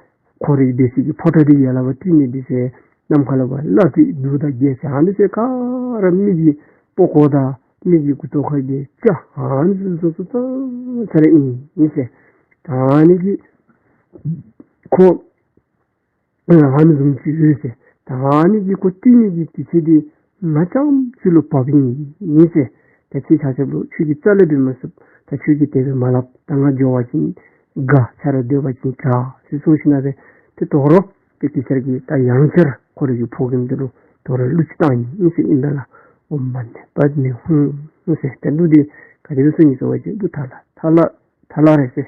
ཁོ་རའི་སྡོད་སའི་གི་ཕོ་བྲང་འདི་ཡར་ལས་ཕར་བཏིང་ནི་འདི་ཚུ་ནམ་མཁའ་ལུ་ཕར་གླ་ཕིགས་གདུགས་དང་རྒྱལ་མཚན་ཨ་ནི་ཚུ་ག་ར་མི་གི་པགས་ཀོ་དང་མི་གི་མགུ་ཏོ་ཁར་གྱི་སྐྱ་ཨ་ནི་ཚུ་ཚུ་ཚུ་ཚང་ཚར་ཨིན་ཨིན་ཟེར། ཨ་ནི་གི་ཁོ་ཨ་ནི་བཟུམ་ཅིག་ཡོད་ཟེར། ད་ཨ་ནི་གི་ཁོ་བཏིང་ནི་གི་དུས་ཚོད་འདི་ང་རྐྱངམ་ཅིག་ལུ་བབས་ཨིན་ཨིན་ཟེར། ད་ཁྱེད་ཆ་ཁྱབ་ལུ་ཁྱོད་ཀྱིས་རྩ་ལས་འབད་མ་ཚུགས། ད་ཁྱོད་ཀྱིས་དེ་སྦེ་མ་སླབ། ད་ང་འགྱོ་བ་ཅིན་དགའ། ཁྱེད་ར་སྡོད་པ་ཅིན་དྲག་ཟེར་གསུངས་ཞིནམ་ལས་ཏེ་དོ་རུང་ཏེ་གེ་སར་གྱིས་ད་ཡང་བསྐྱར་ཁོ་རའི་གི་ཕོ་རྒནམ་འདི་ལུ་དོ་རུང་གླུ་ཅིག་བཏང་ཡི་ཨིན་ཟེར་ཨིན་པས་ལགས། ཨོཾ་མ་ཎི་པདྨེ་ཧཱུྃ་ཟེར། ཏེ་གླུ་འདི་ག་དེ་སྦེ་གསུངས་ཡི་ཟེར་བ་ཅིན་གླུ་ཐ་ལ་ཐ་ལ་ཐ་ལ་རེད་ཟེར།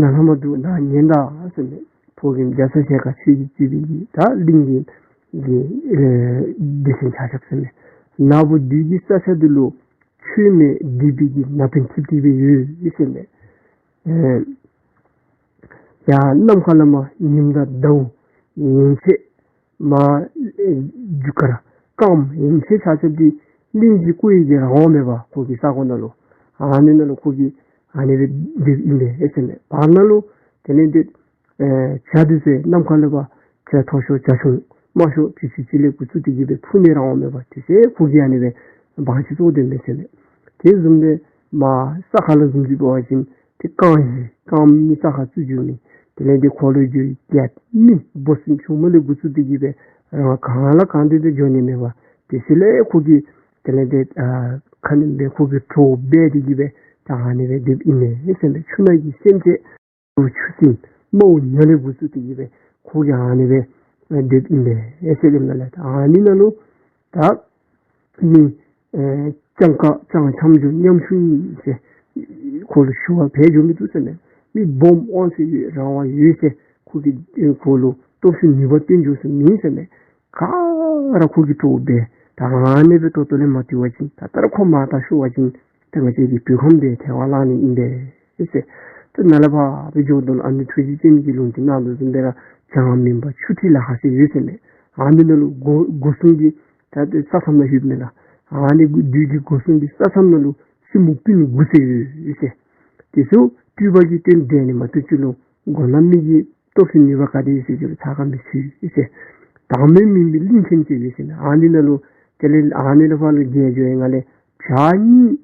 ནཱ་ལྷ་མ་འདུག་ནཱ་ཉན་ད་ཟེར་མས། ཕོ་རྒནམ་རྒྱ་ཚ་ཞལ་དཀར་ཁྱོད་ཀྱིས་གཙོས་པའི་གི་ད་གླིང་གི་གི་ཨེ་སྡེ་ཚན་ཆ་ཁྱབ་ཟེར་མས། ནཱ་བུ་བདུད་ཀྱི་ས་ཆ་འདི་ལུ་ཆོས་མེད་སྡིག་པའི་གི་ན་བུན་འཐིབས་ཏེ་སྦེ་ཡོད་ཟེར་མས། ཨེ་ཡར་ནམ་མཁའ་ལས་མར་ཉིམ་དང་ཟླཝ་ཡན་ཆད་ མ་ཨེ་རྒྱུ་སྐར་སྐརམ་ཡན་ཆད་ཆ་ཁྱབ་འདི་གླིང་བཞི་བཀོད་ཡི་གི་རང་དབང་མེད་པར་ཁོ་གི་ས་གོ་ནང་ལུ་ཨ་ནི་ནང་ལུ་ཁོ་གིས་ཨ་ནི་སྦེ་སྡོདཔ་ཨིན་པས་ཟེར་མས། བར་ན་ལུ་དེ་ལས་འདི་ཨེ་བྱ་འདི་ཚུ་ནམ་མཁའ་ལུ་འབད་བྱ་མཐོ་ཤོས་བྱ་ཆུང་དམའ་ཤོས་ཅི་ཅི་ཅི་ལས་འགོ་བཙུགས་ཏེ་གི་སྦེ་འཕུར་ནི་རང་དབང་མེད་པར་དེ་ཚུ་ཁོ་གིས་ཨ་ནི་སྦེ་དབང་ཆ་བཙོང་སྡོདཔ་མས་ཟེར་མས། དེ་བཟུམ་སྦེ་མ་ས་ཁ་ལུ་བཟུམ་ཅིག་འབད་བ་ཅིན་ཏེ་རྐང་བཞི་རྐང་གཉིས་ས་ཁར་བཙུགས་འགྱོ་ནི། དེ་ལས་འདི་ཁོ་ལུ་འགྱོ་རྒྱལཔོ་མི་འབོར་ཆེན་ཆུང་མ་ལས་འགོ་བཙུགས་ཏེ་གི་སྦེ་རང་གང་ལ་གང་འདོད་དེ་འགྱོ་ནི་མེད་པར་དེ་ཚུ་ལས་ཁོ་གིས་དེ་ལས་འདི་ཨ་ཁ་ནི་སྦེ་ཁོ་གི་གྲོགས་འབད་དེ་གི་སྦེ་ད་ཨ་ནི་སྦེ་སྡོདཔ་ཨིན་མས་ཟེར་མས། ཆུ་ནང་གི་སེམས་ཅན་ཆུ་སྲིན་མོ་ཉ་ལས་འགོ་བཙུགས་ཏེ་གི་སྦེ་ཁོ་གིས་ཨ་ནི་སྦེ་སྡོདཔ་ཨིན་མས་ཟེར་ཨིན་མས་ལགས། ཨ་ནི་ནང་ལུ་ད་མི་ཨེ་སྤྱང་ཀ་སྤྱང་འཁྱམ་འགྱོ་ཉམ་ཆུང་ཨིན་ཟེར་ཁོ་ལུ་ཞུ་བར་ཕར་འགྱོ་མི་བཏུབ་ཟེར་མས། མི་སྦོམ་དབང་ཚད་ཡོད་རང་དབང་ཡོད་ཟེར་ཁོ་གིས་ཨེ་ཁོ་ལུ་སྟོབས་ཤུགས་ནུས་པ་སྟོན་འགྱོ་ས་མེད་ཟེར་མས། ག་ར་ཁོ་གི་གྲོགས་འབད། ད་ཨ་ནི་སྦེ་ཏོག་ཏོ་ལས་མ་བཏུབ་པ་ཅིན་ད་ལྟོ་ར་ཁོ་མར་ད་ཤོར་བ་ཅིན་ད་ང་བཅས་ཀྱི་བོད་ཁམས་འདི་ཐལ་བར་བརླག་ནི་ཨིན་པས་ཟེར། ད་ནཱ་ལས་ཕར་སྦེ་འགྱོཝ་ད་ལུ་ཨ་ནི་ཐུགས་རྗེ་ཅན་གྱིས་ལུང་བསྟན་གནང་དོ་བཟུམ་སྦེ་ར་བྱང་མུན་པ་ཆུ་ཐིགས་ལ་ཁ་ཟེར་ཡོད་ཟེར་མས། ཨ་ནི་ནང་ལུ་སྒོ་སྒོ་སྲུང་གི་ད་ཏེ་ས་མཚམས་ནང་ལྷོདཔ་མས་ལགས། ཨ་ནི་བདུད་ཀྱི་སྒོ་སྲུང་གི་ས་མཚམས་ནང་ལུ་སྲིན་མོ་སྤུན་དགུ་ཟེར་ཡོད་ཟེར། དེ་ཚུ་སྤྲུལ་པ་གིས་སྟོན་བསྡད་ནི་མ་གཏོགས་ཅིག་ལུ་མགོ་ནག་མི་གི་སྟོབས་ཤུགས་ནུས་པ་ག་དེ་ཡོད་ཟེར་ཅིག་ལུ་ཚ་ཁ་མི་ཚུད་ཟེར། དྭངས་མའི་མུན་པའི་གླིང་ཆེན་ཟེར་ཡོད་ཟེར་མས། ཨ་ནི་ནང་ལུ་དེ་ལས་ཨ་ནི་ལས་ཕར་ལུ་རྒྱལ་འགྱོ་ཡི་ང་ལས་བྱ་གཉིས་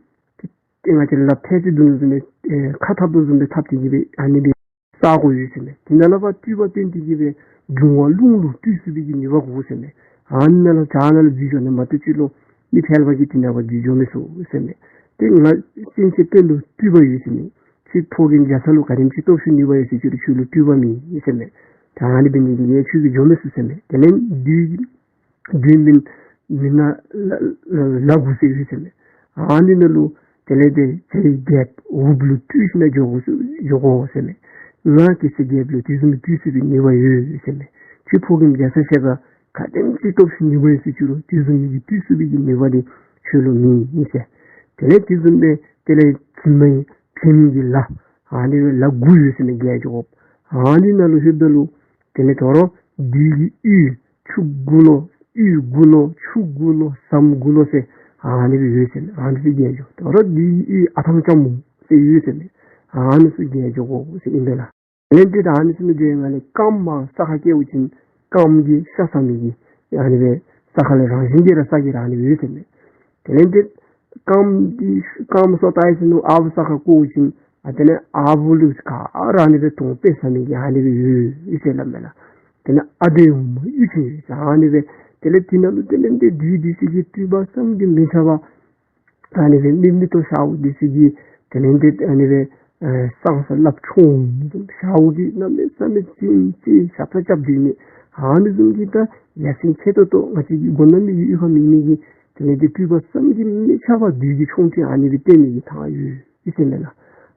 ཏེ་ང་བཅས་ལགཔ་ཐལ་ཏེ་འདུག་ནི་བཟུམ་སྦེ་ཨེ་ཁ་འཐབ་དོ་བཟུམ་སྦེ་འཐབ་སྟེ་གི་སྦེ་ཨ་ནི་སྦེ་ས་གོ་ཡོད་ཟེར་མས། དེ་ནང་ལས་ཕར་སྤྲུལ་པ་སྟོན་ཏེ་གི་སྦེ་འབྱུང་བ་རླུང་ལུ་སྤྲུལ་ཚུགས་པའི་གི་ནུས་པ་དགོ་ཟེར་མས། ཨ་ནི་ནང་ལུ་བྱ་ནང་ལུ་འཛུལ་འགྱོ་ནི་མ་གཏོགས་ཅིག་ལུ་མི་ཕལ་པ་གིས་དེ་ནང་ཕར་འཛུལ་འགྱོ་མི་ཚུགས་ཟེར་མས། ཏེ་ང་སེམས་ཅན་དཔོན་སློབ་སྤྲུལ་པ་ཡོད་ཟེར་མས། ཁྱོད་ཕོ་རྒནམ་རྒྱ་ཚ་ལུ་ག་དེམ་ཅིག་སྟོབས་ཤུགས་ནུས་པ་ཡོད་ཟེར་ཅིག་ལུ་ཁྱོད་ལུ་སྤྲུལ་པ་མེད་ཟེར་མས། ད་ཨ་ནི་འབད་ནི་འདི་གིས་ཁྱོད་ཀྱིས་འགྱོ་མི་ཚུགས་ཟེར་མས། དེ་ལས་བདུད་བདུད་མི་མི་ནག་ལ་ལ་ལ་དགུ་ཟེར་ཡོད་ཟེར་མས། ཨ་ནི་ནང་ལུ་དེ་ལས་ཏེ་བྱའི་རྒྱལཔོ་འུགཔ་ལུ་སྤྲུལ་ཞིནམ་འགྱོ་དགོ་འགྱོ་དགོ་ཟེར་མས། ང་གེ་སར་རྒྱལཔོ་ལུ་དེ་བཟུམ་སྤྲུལ་ཚུགས་པའི་ནུས་པ་ཡོད་ཟེར་མས། ཁྱོད་ཕོ་རྒནམ་རྒྱ་ཚ་ཞལ་དཀར་ག་དེམ་ཅིག་སྟོབས་ཤུགས་ནུས་པ་ཡོད་ཟེར་ཅིག་ལུ་དེ་བཟུམ་མའི་གི་སྤྲུལ་ཚུགས་པའི་གི་ནུས་པ་འདི་ཁྱོད་ལུ་མེད་ཟེར། དེ་ལས་དེ་བཟུམ་སྦེ་དེ་ལས་བྱེ་མའི་བྱེ་མའི་གི་ལ་ཨ་ནི་ལ་དགུ་ཡོད་ཟེར་མས། རྒྱལ་འགྱོ་དགོཔ་ཨ་ནི་ནང་ལུ་ལྷོདཔ་ད་ལུ་དེ་ལས་དོ་རུང་བདུད་ཀྱི་གཡུས་ཆུ་དགུ་ལོ་གཡུས་དགུ་ལོ་ཆུ་དགུ་ལོ་ཟམ་དགུ་ལོ་ཟེར་ཨ་ནི་སྦེ་ཡོད་ཟེར་མས། ཨ་ནི་ཚུ་རྒྱལ་འགྱོ། དོ་རུང་བདུད་ཀྱི་གཡུས་ཨ་ཐང་ལྕམ་མོ་ཟེར་ཡོད་ཟེར་མས། ཨ་ནི་ཚུ་རྒྱལ་འགྱོ་དགོ་ཟེར་ཨིན་པས་ལགས། དེ་ལས་ཏེ་ད་ཨ་ནི་ཚུ་ནི་འགྱོ་ཡི་ང་ལས་རྐངམ་ས་ཁར་བཀལཝ་ཅིན་རྐངམ་གི་ཤ་ཟ་མི་གི་ཨ་ནི་སྦེ་ས་ཁ་ལས་རང་བཞིན་གྱིས་ར་ཟ་གི་ར་ཨ་ནི་སྦེ་ཡོད་ཟེར་མས། དེ་ལས་ཏེ་རྐངམ་འདི་རྐངམ་སོ་བཏགས་ཡི་ཟེར་མནོ། ཨ་བུ་ས་ཁར་བཀོཝ་ཅིན་ཨ་དེ་ལས་ཨ་བུ་ལུ་ག་ར་ཨ་ནི་སྦེ་དོང་པ་ཟ་མི་གི་ཨ་ནི་སྦེ་ཡོད་ཟེར་སླབ་མས་ལགས། དེ་ལས་ཨ་དོན་འོག་མ་གཡུ་ཅན་ཡོད་ཟེར་ཨ་ནི་སྦེ། དེ་ལས་དེ་ནང་ལུ་དེ་ལས་ཏེ་བདུད་འདི་ཚུ་གི་སྤྲུལ་པ་བསམ་གྱིས་མི་ཁྱབ་པ་ཨ་ནི་སྦེ་མི་མེ་ཏོག་ཤརཝ་འདི་ཚུ་གི་དེ་ལས་ཏེ་ཨ་ནི་སྦེ་ཨེ་གསང་ས་རླབས་ཆུང་ཤརཝ་གིས་གནམ་མེད་ས་མེད་ཅིག་ཅིག་ཞབས་ས་རྐྱབ་སྡོད་མི་ཨ་ནི་བཟུམ་གྱི་ད་ཡ་མཚན་ཆེ་ཏོག་ཏོ་ང་བཅས་ཀྱི་མགོ་ནག་མི་གི་གཡུས་ཁར་མེད་མི་གི་དེ་ལས་ཏེ་སྤྲུལ་པ་བསམ་གྱིས་མི་ཁྱབ་པ་བདུད་ཀྱི་མཆོང་སྤྲིན་ཨ་ནི་སྦེ་བཏོན་མི་གི་ཐང་ཡོད་ཟེར་མས་ལགས།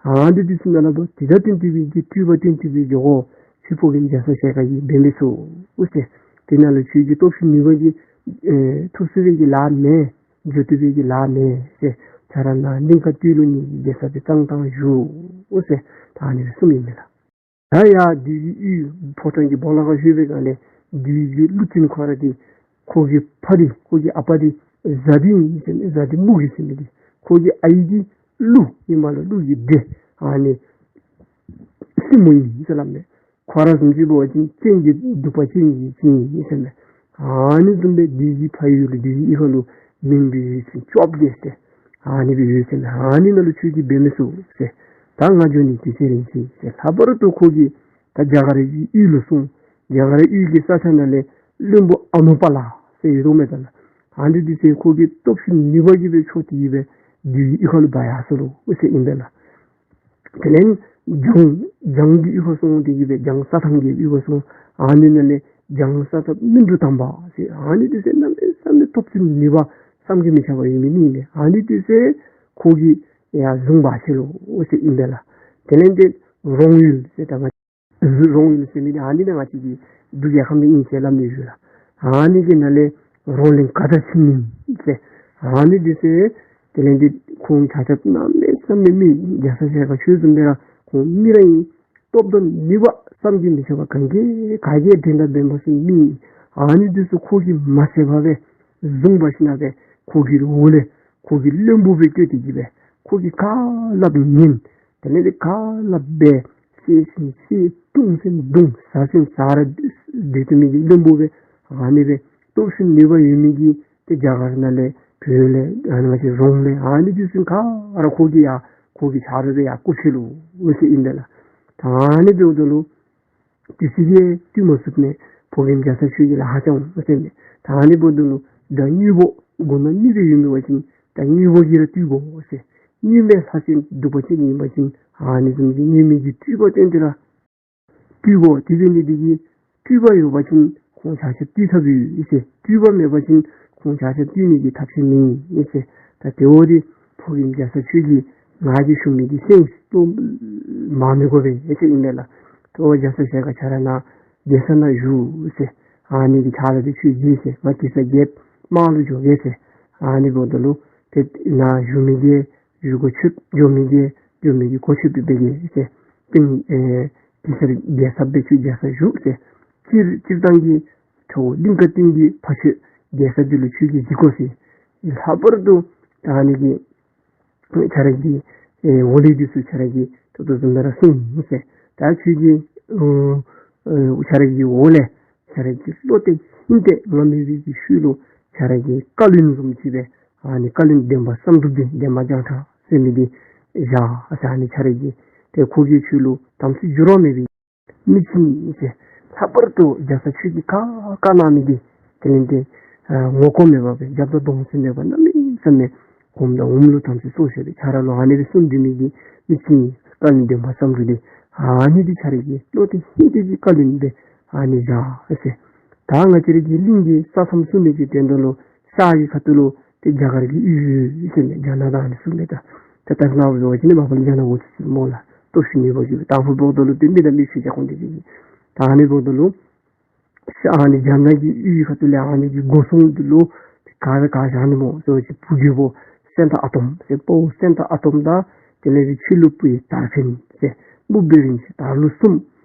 ཨ་ནི་འདི་ཚུ་ནང་ལུ་ད་དེ་དང་བསྟུན་ཏེ་སྦེ་གི་སྤྲུལ་པ་བསྟུན་ཏེ་སྦེ་འགྱོ་དགོ། ཁྱོད་ཕོ་རྒནམ་རྒྱ་ཚ་ཞལ་དཀར་གྱིས་འབད་མི་ཚུགས་ཟེར། དེ་ནང་ལུ་ཁྱོད་ཀྱི་སྟོབས་ཤུགས་ནུས་པ་གིས་ཨེ་ཐུབ་ཚུགས་པའི་གི་ལཱ་མེད། འགྱོ་བཏུབ་པའི་གི་ལཱ་མེད་ཟེར། ཁྱོད་ར་ནཱ་གླིང་དཀར་སྟོད་ལུ་ངེ་གི་རྒྱལ་ས་འདི་བཏང་བཏང་བཞུགས་ཟེར་ད་ཨ་ནི་སྦེ་གསུངམ་ཨིན་མས་ལགས། ད་ཡར་བདུད་ཀྱི་གཡུས་ཕོ་བྲང་གི་སྦོ་ལོགས་ཁར་ལྷོད་པའི་སྒང་ལས་བདུད་ཀྱི་ཀླུ་བཙན་ཁོ་ར་འདི་ཁོ་གི་ཕ་འདི་ཁོ་གི་ཨ་པ་འདི་གཟའ་བདུད་ཨིན་ཟེར་མས། གཟའ་བདུད་མུ་གེ་ཟེར་མི་འདི་ཁོ་གི་ཨའི་འདི་ཀླུ་ཨིན་མས་ལགས། ཀླུ་གི་སྡེ་ཨ་ནི་སྲིན་མོ་ཨིན་ཟེར་སླབ་མས། ཁོ་ར་བཟུམ་ཅིག་འབད་བ་ཅིན་སྤྱན་གྱི་གདུག་པ་ཅན་གྱི་ཅིག་ཨིན་ཟེར་མས། ཨ་ནི་བཟུམ་སྦེ་བདུད་ཀྱི་ཕ་ཡུལ་ལུ་བདུད་ཀྱི་གཡུས་ཁ་ལུ་མུན་པའི་གཡུས་ཚན་བཅོ་བརྒྱད་ཟེར་ཨ་ནི་སྦེ་ཡོད་ཟེར་མས། ཨ་ནི་ནང་ལུ་ཁྱོད་ཀྱིས་འབད་མི་ཚུགས་ཟེར། ད་ང་འགྱོ་ནི་དུས་ཚོད་རན་ཅི་ཟེར། ལྷག་པར་དུ་ཁོ་གིས་ད་རྒྱ་གར་གྱི་ཡུལ་ལུ་སོང་། རྒྱ་གར་ཡུལ་གྱི་ས་ཆ་ནང་ལས་བློན་པོ་ཨ་ནུ་པ་ལ་ཟེར་ཡོད་དོ་མས་ད་ལགས། ཨ་ནི་འདི་ཚུ་ཁོ་གི་སྟོབས་ཤུགས་ནུས་པ་གིས་སྦེ་འཕྱོག་སྟེ་གིས་སྦེ་བདུད་ཀྱི་གཡུས་ཁ་ལུ་འབག་ཡར་སོ་ལོ་ཟེར་ཨིན་པས་ལགས། དེ་ལས་འཇང་འཇང་གི་གཡུས་ཁར་སོང་སྟེ་གིས་སྦེ་འཇང་ས་ཐམ་གྱི་གཡུས་ཁར་སོང་། ཨ་ནི་ནང་ལས་འཇང་ས་ཐམ་སྨིན་དྲུག་དམ་པ་ཟེར་ཨ་ནི་འདི་ཚུ་གནམ་མེད་ས་མེད་སྟོབས་ཤུགས་ནུས་པ་བསམ་གྱིས་མི་ཁྱབ་པ་ཡོད་མི་མི་ཨིན་མས། ཨ་ནི་འདི་ཚུ་ཁོ་གིས་ཡར་བཟུང་འབག་ཅི་ལོ་ཟེར་ཨིན་པས་ལགས། དེ་ལས་འདི་རོང་ཡུལ་ཟེར་ད་ང་རོང་ཡུལ་ཟེར་མི་འདི་ཨ་ནི་ནང་ང་བཅས་ཀྱི་འབྲུག་རྒྱལ་ཁབ་འདི་ཨིན་ཟེར་སླབ་ནི་ཡོད་ལགས། ཨ་ནི་གི་ནང་ལས་རོང་གླིང་ག་དར་ཕྱི་ཉིན་ཟེར་ཨ་ནི་འདི་ཚུ་དེ་ལས་འདི་ཁོང་ཆ་ཁྱབ་གནམ་མེད་ས་མེད་མི་རྒྱ་ཚ་ཞལ་དཀར་ཁྱོད་བཟུམ་སྦེ་ར་ཁོང་མི་ར་ཨིན། སྟོབས་དང་ནུས་པ་བསམ་གྱིས་མི་ཁྱབ་པ་གང་གིས་ག་གིས་འགྲན་ཟླ་འབད་མ་ཚུགས་མི་ཨིན། ཨ་ནི་འདི་ཚུ་ཁོ་གིས་མ་ཚད་པར་སྦེ་བཟུང་འབག་ཞིནམ་ལས་ཁོ་གི་འོག་ལས་ཁོ་གིས་བློན་པོ་སྦེ་བསྐོས་ཏེ་གི་སྦེ་ཁོ་གིས་ག་སླབ་ཉན། དེ་ལས་དེ་ག་སླབ་སྦེ་བཤད་ཟེར་བཤད་བརྡུང་ཟེར་བརྡུང་ཟ་ཟེར་ཟ་ར་སྡོད་བཏུབ་མི་གི་བློན་པོ་སྦེ་ཨ་ནི་སྦེ་སྟོབས་ཤུགས་ནུས་པ་ཡོད་མི་གི་ཏེ་རྒྱ་གར་ནང་ལས་བོད་ལས་ཨ་ནི་ང་བཅས་རོང་ལས་ཨ་ནི་འདི་ཚུ་ག་ར་ཁོ་གིས་ཡ་ཁོ་གི་ཆ་རོགས་སྦེ་ཡ་བསྐོ་ཚུགས་ལོ་ཟེར་ཨིན་པས་ལགས། ད་ཨ་ནི་འབདཝ་ད་ལུ་དུས་ཅི་གིས་བཏུལ་མ་ཚུགས་མས། ཕོ་རྒནམ་རྒྱ་ཚ་ཆོས་རྒྱལ་ལུ་ཧ་ཅང་འོང་ཟེར་མས། ད་ཨ་ནི་འབདཝ་ད་ལུ་ད་དངོས་པོ་སྒོ་ནོར་དངོས་པོ་ཡོད་མི་འབད་བ་ཅིན་ད་དངོས་པོ་གིས་ར་བཏུལ་དགོ་ཟེར། དངོས་མེད་ལྷ་སྲིན་གདུག་པ་ཅན་ཨིན་པ་ཅིན་ཨ་ནི་བཟུམ་གྱི་དངོས་མེད་ཀྱི་སྤྲུལ་པ་བཏོན་ཏེ་ར་བཏུལ་དགོ། དེ་འབད་ནི་དེ་གིས་སྤྲུལ་པ་ཡོད་པ་ཅིན་ཁོང་ཆ་ཁྱབ་བཏུལ་ཐབས་ཡོད་ཟེར། སྤྲུལ་པ་མེད་པ་ཅིན་ཁོང་ཆ་ཁྱབ་བཏུལ་ནི་གི་ཐབས་ཤེས་མེད་ཟེར། ད་དེ་འབདཝ་ད་ཕོ་རྒནམ་རྒྱ་ཚ་ཆོས་རྒྱལ་ང་གིས་ཞུ་མི་འདི་གསན་ཤིག་ཏོ་མ་མི་དགོ་པས་ཟེར་ཨིན་མས་ལགས། ཏེ་རྒྱ་ཚ་ཞལ་དཀར་ཁྱོད་ར་ནཱ་རྒྱལ་ས་ནང་བཞུགས་ཟེར། ཨ་ནི་གི་ཆ་རོགས་འདི་ཁྱོད་གྱིས་ཟེར། ང་གེ་སར་རྒྱལཔོ་དམག་ལུ་འགྱོ་གེ་ཟེར། ཨ་ནི་འབདཝ་ད་ལུ་ཏེ་ནཱ་བཞུགས་མི་གི་བཞུགས་སྒོ་ཕྱེ་འགྱོ་མི་གི་འགྱོ་མི་གི་སྒོ་ཕྱེ་སྦེ་འབད་གེ་ཟེར། ཏེ་ཨེ་གེ་སར་རྒྱལ་ཚབ་སྦེ་ཁྱོད་རྒྱལ་སར་བཞུགས་ཟེར། སྤྱིར་སྤྱིར་བཏང་གི་ཁྱོད་གླིང་དཀར་སྟོད་ཀྱི་ཕ་ཆོས་རྒྱལ་ཚབ་འདི་ལུ་ཁྱོད་ཀྱིས་གཟིགས་དགོ་ཟེར། ལྷག་པར་དུ་ད་ཨ་ནི་གི་ཁྱོད་ར་གི་ཨེ་འོག་ལས་འདི་ཚུ་ཁྱོད་ར་གིས་ཏོག་ཏོ་བཟུམ་སྦེ་ར་སྲུང་ཟེར། ད་ཁྱོད་ཀྱི་ཨོ་ཨེ་ཁྱོད་ར་གི་འོག་ལས་ཁྱོད་ར་གི་བློ་གཏད་ཧིང་གཏད་ང་མེད་པའི་གི་ཤུལ་ལུ་ཁྱོད་ར་གི་བཀའ་བློན་བཟུམ་ཅིག་སྦེ་ཨ་ནི་བཀའ་བློན་འདན་མ་བསམ་གྲུབ་འདི་འདན་མ་བྱང་ཁྲ་ཟེར་མི་འདི་བཞག་ཟེར། ཨ་ནི་ཁྱོད་ར་གི་ཏེ་ཁོ་གི་ཤུལ་ལུ་དམ་ཚིག་འགྱུར་བ་མེད་པའི་མི་ཅིག་ཨིན་ཟེར། ལྷག་པར་དུ་རྒྱ་ཚ་ཆོས་རྒྱལ་གྱིས་བཀའ་གནང་མི་འདི་དེ་ལས་ཏེ་ཨ་ངོ་ལྐོག་མེད་པར་སྦེ་རྒྱབ་དང་གདོང་ཟེར་མེད་པར་གནམ་མེད་ས་མེད་གོངམ་དང་འོགམ་ལུ་དམ་ཚིག་སྲུང་ཟེར་སྦེ་ཁྱོད་ར་ལུ་ཨ་ནི་སྦེ་གསུངས་ཏེ་མི་གི་མི་ཅིག་ཨིན། བཀའ་བློན་འདན་མ་བསམ་གྲུབ་འདི་ཨ་ནི་འདི་ཁྱོད་ར་གི་བློ་གཏད་ཧིང་གཏད་ཀྱི་བཀའ་བློན་སྦེ་ཨ་ནི་བཞག་ཟེར། ད་ང་བཅས་ར་གི་གླིང་གི་ས་མཚམས་སྲུང་མི་གི་དོན་དག་ལུ་ཤར་གྱི་ཁ་ཐུག་ལུ་ཏེ་རྒྱ་གར་གྱི་ཡུལ་ཡོད་ཟེར་མས། རྒྱ་ནག་དང་ཨ་ནི་སྲུང་མི་ད་ད་ད་ནཱ་འབད་བ་ཅིན་མ་པ་ལས་རྒྱ་ནག་འོང་ཚུགས་སྨོ་ལགས། སྟོབས་ཤུགས་ནུས་པ་ཅིག་ད་ཧོར་འབདཝ་ད་ལུ་ཏེ་མི་དང་མི་ཕྱད་རྐྱབ་འོང་དེ་ཅིག་ད་ཨ་ནི་འབདཝ་ད་ལུ་ཤར་ཨ་ནི་རྒྱ་ནག་གི་ཡུལ་ཁ་ཐུག་ལས་ཨ་ནི་གི་སྒོ་སྲུང་འདི་ལུ་ཏེ་ག་ར་ག་བཞག་ནི་སྨོ་ཟེར་བ་ཅིན་བུ་རྒྱལ་པོ་སེང་སྟག་ཨ་དོམ་ཟེར། དཔའ་བོ་སེང་སྟག་ཨ་དོམ་དང་དེ་ལས་ཏེ་ཆོས་ལུ་བུ་ཡི་དར་འཕེན་ཟེར། སྨུག་པའི་རིན་ཆེན་དར་ལུ་གསུམ།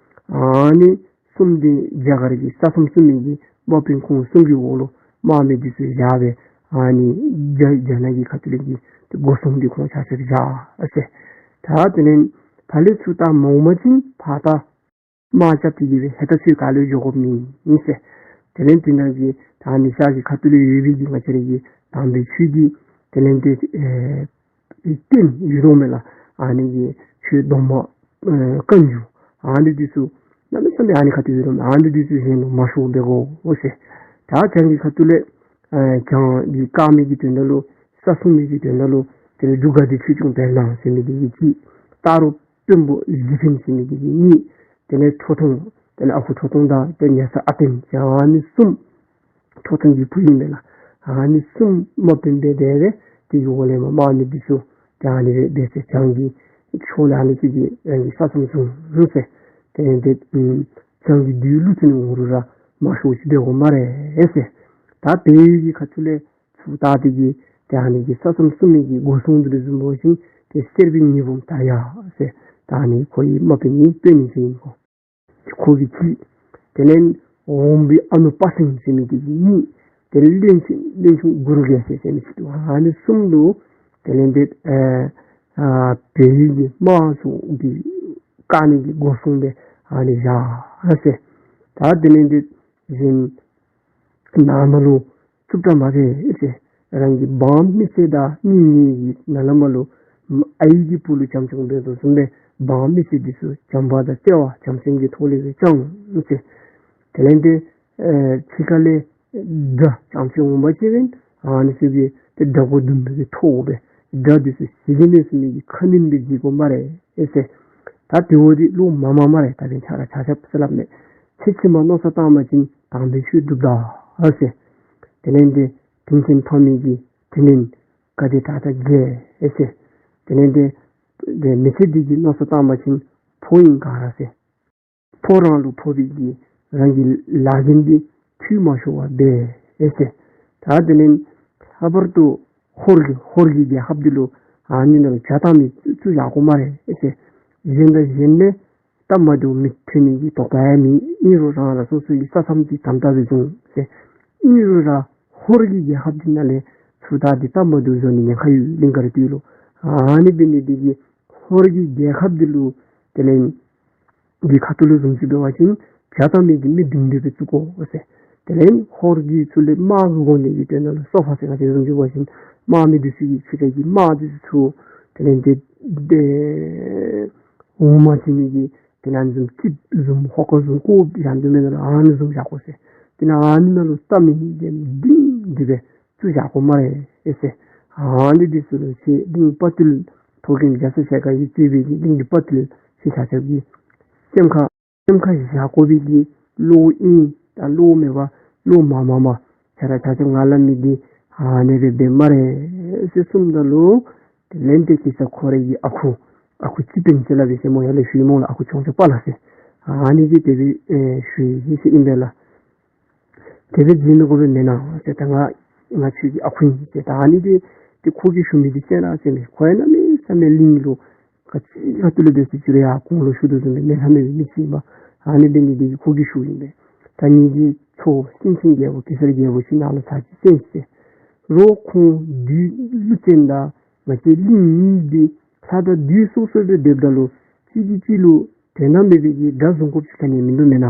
ཨ་ནི་གསུམ་འདི་རྒྱ་གར་གྱི་ས་མཚམས་སྲུང་མི་གི་དམག་དཔོན་ཁོང་གསུམ་གྱི་འོག་ལུ་དམག་མི་འདི་ཚུ་བཞག་སྦེ་ཨ་ནི་རྒྱ་རྒྱ་ནག་གི་ཁ་ཐུག་ལས་ཀྱི་སྒོ་སྲུང་འདི་ཁོང་ཆ་ཁྱབ་བཞག་ཟེར། ད་དེ་ལས་ཕར་ལས་ཚུར་ད་མ་འོང་པ་ཅིན་ཕར་ད་དམག་རྐྱབ་སྟེ་གི་སྦེ་ཧེ་ད་ཚུར་ག་ལུ་འགྱོ་དགོཔ་མེད་ཟེར། དེ་ལས་དེ་ནང་གི་ད་ཨ་ནི་ཤར་གྱི་ཁ་ཐུག་ལུ་ཡོད་པའི་གི་ང་བཅས་ར་གི་དམ་པའི་ཆོས་ཀྱི་དེ་ལས་ཏེ་ཨེ་རྟེན་ཡོད་དོ་མས་ལགས། ཨ་ནི་གི་ཆོས་སྡོམ་པ་ཨེ་བཀའ་འགྱུར་ཨ་ནི་འདི་ཚུ་གནམ་མེད་ས་མེད་ཨ་ནི་ཁ་ཐུག་ཡོད་དོ་མས། ཨ་ནི་འདི་ཚུ་ཧེ་མ་མ་ཤོར་འབད་དགོ་ཟེར། ད་བྱང་གི་ཁ་ཐུག་ལས་ཨེ་བྱང་གི་དཀར་མེ་གི་དོན་དག་ལུ་ས་སྲུང་མི་གི་དོན་དག་ལུ་དེ་ལས་འབྲུག་སྒ་སྡེ་ཆོས་སྐྱོང་བེར་ནག་ཟེར་མི་འདི་གིས་གཅིག། སྟག་རོང་དཔོན་པོ་གཞི་འཕེན་ཟེར་མི་འདི་གིས་གཉིས། དེ་ལས་ཁྲོ་ཐུང་དེ་ལས་ཨ་ཁུ་ཁྲོ་ཐུང་དང་དེ་ལས་ཉ་ས་ཨ་བརྟན་ཟེར་ཨ་ནི་གསུམ། ཁྲོ་ཐུང་གི་བུ་ཨིན་པས་ལགས། ཨ་ནི་གསུམ་དམག་དཔོན་སྦེ་སྡོད་སྦེ་དེ་གི་འོག་ལས་མར་དམག་མི་འདི་ཚུ་ཏེ་ཨ་ནི་སྦེ་འབད་ཟེར། བྱང་གི་ཕྱོགས་ལས་ཨ་ནི་ཚུ་གིས་རང་གི་ས་མཚམས་སྲུང་ཟེར། དེ་ལས་ཏེ་ཨམ་བྱང་གི་བདུད་ཀླུ་བཙན་འོང་རུང་ར་མ་ཤོར་ཅིག་འབད་དགོ་སྨ་རེ་ཟེར། ད་བལ་ཡུལ་གྱི་ཁ་ཐུག་ལས་ཚུར་ད་དེ་གི་ཏེ་ཨ་ནི་གི་ས་མཚམས་སྲུང་མི་གི་སྒོ་སྲུང་འདི་ལུ་བཟུམ་འབད་བ་ཅིན་ཏེ་གསེར་པའི་ཉི་འབུམ་དར་ཡག་ཟེར། ད་ཨ་ནི་ཁོ་གི་དམག་དཔོན་གཉིས་དཔོན་གཉིས་ཅིག་ཨིན་གོ། ཁོ་གིས་གཅིག། དེ་ལས་འོམ་བུའི་ཨ་ནུ་དཔའ་སེང་ཟེར་མི་འདི་གིས་གཉིས། དེ་ལས་བློན་ཆེན་བློན་ཆུང་གུ་རུ་རྒྱལ་མཚན་ཟེར་མི་ཅིག་འདུག། ཨ་ནི་གསུམ་ལུ་དེ་ལས་འདི་ཨེ་ཨ་བལ་ཡུལ་གྱི་དམག་ཚུ་གི་བཀག་ནི་གི་སྒོ་སྲུང་སྦེ་ཨ་ནི་བཞག་ཟེར། ད་དེ་ལས་འདི་གཞན་ནང་ན་ལུ་རྩུབ་དྲགས་མ་འབད་ཟེར། རང་གི་འབངས་མི་སེར་དང་གཉེན་ཉེ་གི་ནང་ལས་མར་ལུ་ཨའི་གི་བུ་ལུ་བྱམས་སྐྱོང་འབད་དོ་བཟུམ་སྦེ་འབངས་མི་སེར་འདི་ཚུ་བྱམས་པ་དང་བརྩེ་བ་བྱམས་སེམས་ཀྱི་ཐོག་ལས་སྦེ་སྐྱོང་ཟེར། དེ་ལས་འདི་ཨེ་ཕྱི་ཁ་ལས་དགྲ་བྱམས་སྐྱོང་འོང་པ་ཅིན་ཨ་ནི་ཚུ་གིས་ཏེ་དགྲ་མགོ་རྡུང་མི་གི་ཐོག་སྦེ་དགྲ་འདི་ཚུ་ཞི་གི་མེད་ཟེར་མི་གི་ཁ་གནོན་སྦེ་བྱིན་དགོ་སྨ་རེ་ཟེར། ད་དེ་འབདཝ་ད་ལུ་མ་མ་སྨ་རེ། ད་འབདན་ཆ་ར་ཆ་ཁྱབ་ཟེར་སླབ་མས། ཚེ་ཕྱི་མ་མནོ་བསམ་བཏང་པ་ཅིན་དམ་པའི་ཆོས་སྒྲུབ་ད་ཟེར། དེ་ལས་འདི་དྲིན་ཆེན་ཕ་མའི་གི་དྲིན་ལན་ག་དེ་དྲག་དྲག་འཇལ་ཟེར། དེ་ལས་འདི་འདི་མི་ཚེ་འདི་གི་མནོ་བསམ་བཏང་པ་ཅིན་ཕོ་ཨིན་ག་ར་ཟེར། ཕོ་རང་ལུ་ཕོག་པའི་གི་རང་གི་ལཱ་འགན་འདི་འཐུས་མ་ཤོར་བར་འབད་ཟེར། ད་དེ་ལས་ལྷག་པར་དུ་ཧོར་གྱི་ཧོར་གྱི་རྒྱལ་ཁབ་འདི་ལུ་ཨ་ནི་ནང་ལུ་བྱ་བཏང་མི་བཙུགས་བཞག་དགོ་སྨ་རེ་ཟེར། གཞན་དང་གཞན་ལས་ སྟབས་མ་བདེཝ་མི་ཐོན་ནི་གི་དོགས་པ་ཡང་མེད། ཨིན་རུང་རང་རང་སོ་སོ་གི་ས་མཚམས་ཀྱི་དམ་དྲག་སྦེ་བཟུང་ཟེར། ཨིན་རུང་ར་ཧོར་གྱི་རྒྱལ་ཁབ་འདི་ནང་ལས་ཚུར་ད་འདི་སྟབས་མ་བདེཝ་བཟོ་ནི་ཉེན་ཁ་ཡོད་གླིང་དཀར་སྟོད་ལུ། ཨ་ནི་འབད་ནི་འདི་གིས་ཧོར་གྱི་རྒྱལ་ཁབ་འདི་ལུ་དེ་ལས་འདི་ཁ་ཐུག་ལུ་བཟུམ་ཅིག་འབད་བ་ཅིན་བྱ་བཏང་མི་གི་མི་སྡིག་སྒྲིབ་སྦེ་བཙུགས་དགོ་ཟེར། དེ་ལས་ཧོར་གྱི་ཚུར་ལས་དམག་གི་གོ་གནས་ཀྱི་དོན་དག་ལུ་སོ་པ་ཟེར་ང་བཅས་བཟུམ་ཅིག་འབད་བ་ཅིན་དམག་མི་འདི་ཚུ་གི་ཕྱི་རྒྱལ་གྱི་དམག་འདི་ཚུ་དེ་ལས་འདི་འདི་འོང་མ་བྱིན་ནི་གི་དེ་ནང་བཟུམ་ཅིག་བཟུམ་ཧོ་ཀ་བཟུམ་ཀོ་ཡང་འདུག་མེན་ན་ལགས། ཨ་ནི་བཟུམ་བཞག་དགོ་ཟེར། དེ་ནང་ཨ་ནི་ནང་ལུ་ལྟ་མི་འདི་སྡིག་སྒྲིབ་སྦེ་བཙུགས་བཞག་དགོ་སྨ་རེ་ཟེར། ཨ་ནི་འདི་ཚུ་ལུ་ཁྱེད་གླིང་དཔའ་བརྟུལ་ཕོ་རྒནམ་རྒྱ་ཚ་ཞལ་དཀར་གྱིས་གཙོས་པའི་གླིང་གི་དཔའ་བརྟུལ་ཁྱེད་ཆ་ཁྱབ་ཀྱིས་སེམས་ཁར་སེམས་ཁར་བཞག་དགོ་པའི་གི་བློ་ཨིན། ད་བློ་མེད་པར་བློ་མ་མང་མ་ཆ་ར་ཆ་ཁྱབ་ང་སླབ་མི་འདི་ཨ་ནི་སྦེ་འབད་སྨ་རེ་ཟེར་གསུངམ་ད་ལུ་དེ་ལས་འདི་གེ་སར་ཁོ་རའི་གི་ཨ་ཁུ་ཨ་ཁུ་སྤྱི་དཔོན་ཟེར་སླབ་ཨིན་ཟེར་སྨོ། ཡར་ལས་ཞུ་ཡི་སྨོ་ལགས། ཨ་ཁུ་ཆུང་ཆུང་པ་ལགས་ཟེར། ཨ་ནི་གིས་དེ་སྦེ་ཨེ་ཞུ་ཡི་ཟེར་ཨིན་པས་ལགས། དེ་སྦེ་བྱིན་མི་དགོ་པས་མེན་ན་ཟེར། ད་ང་ང་ཁྱོད་ཀྱི་ཨ་ཁུ་ཨིན་ཟེར། ད་ཨ་ནི་འདི་འདི་ཁོ་གིས་ཞུ་མི་འདི་གསན་ར་ཟེར་མས། ཁོ་ཡང་གནམ་མེད་ས་མེད་གླིང་ལུ་ག་ཅི་ག་ཏེ་ལུ་འབད་ཟེར་ཅི་རུང་ཡར་གོང་ལུ་ཞུ་དོ་བཟུམ་སྦེ་མེད་ལྷ་མེད་པའི་མི་ཅིག་ཨིན་པས། ཨ་ནི་འབད་ནི་འདི་གིས་ཁོ་གིས་ཞུཝ་ཨིན་པས། ད་ངེ་གི་ཚའོ་སེང་ཆེན་རྒྱལ་པོ་གེ་སར་རྒྱལ་པོ་ཁྱེད་ནཱ་ལུ་ཚར་གཅིག་གསན་ཤིག་ཟེར། རོགས་ཁོང་བདུད་ཀླུ་བཙན་དང་ང་བཅས་གླིང་གཉིས་འདི་ལྷ་དང་བདུད་སོ་སོ་སྦེ་སྡོདཔ་ད་ལུ་གཅིག་གིས་གཅིག་ལུ་དོན་དག་མེད་པའི་གི་དགྲ་བཟུང་དགོཔ་ཅིག་ག་ནི་མིན་འདུག་མེན་ན་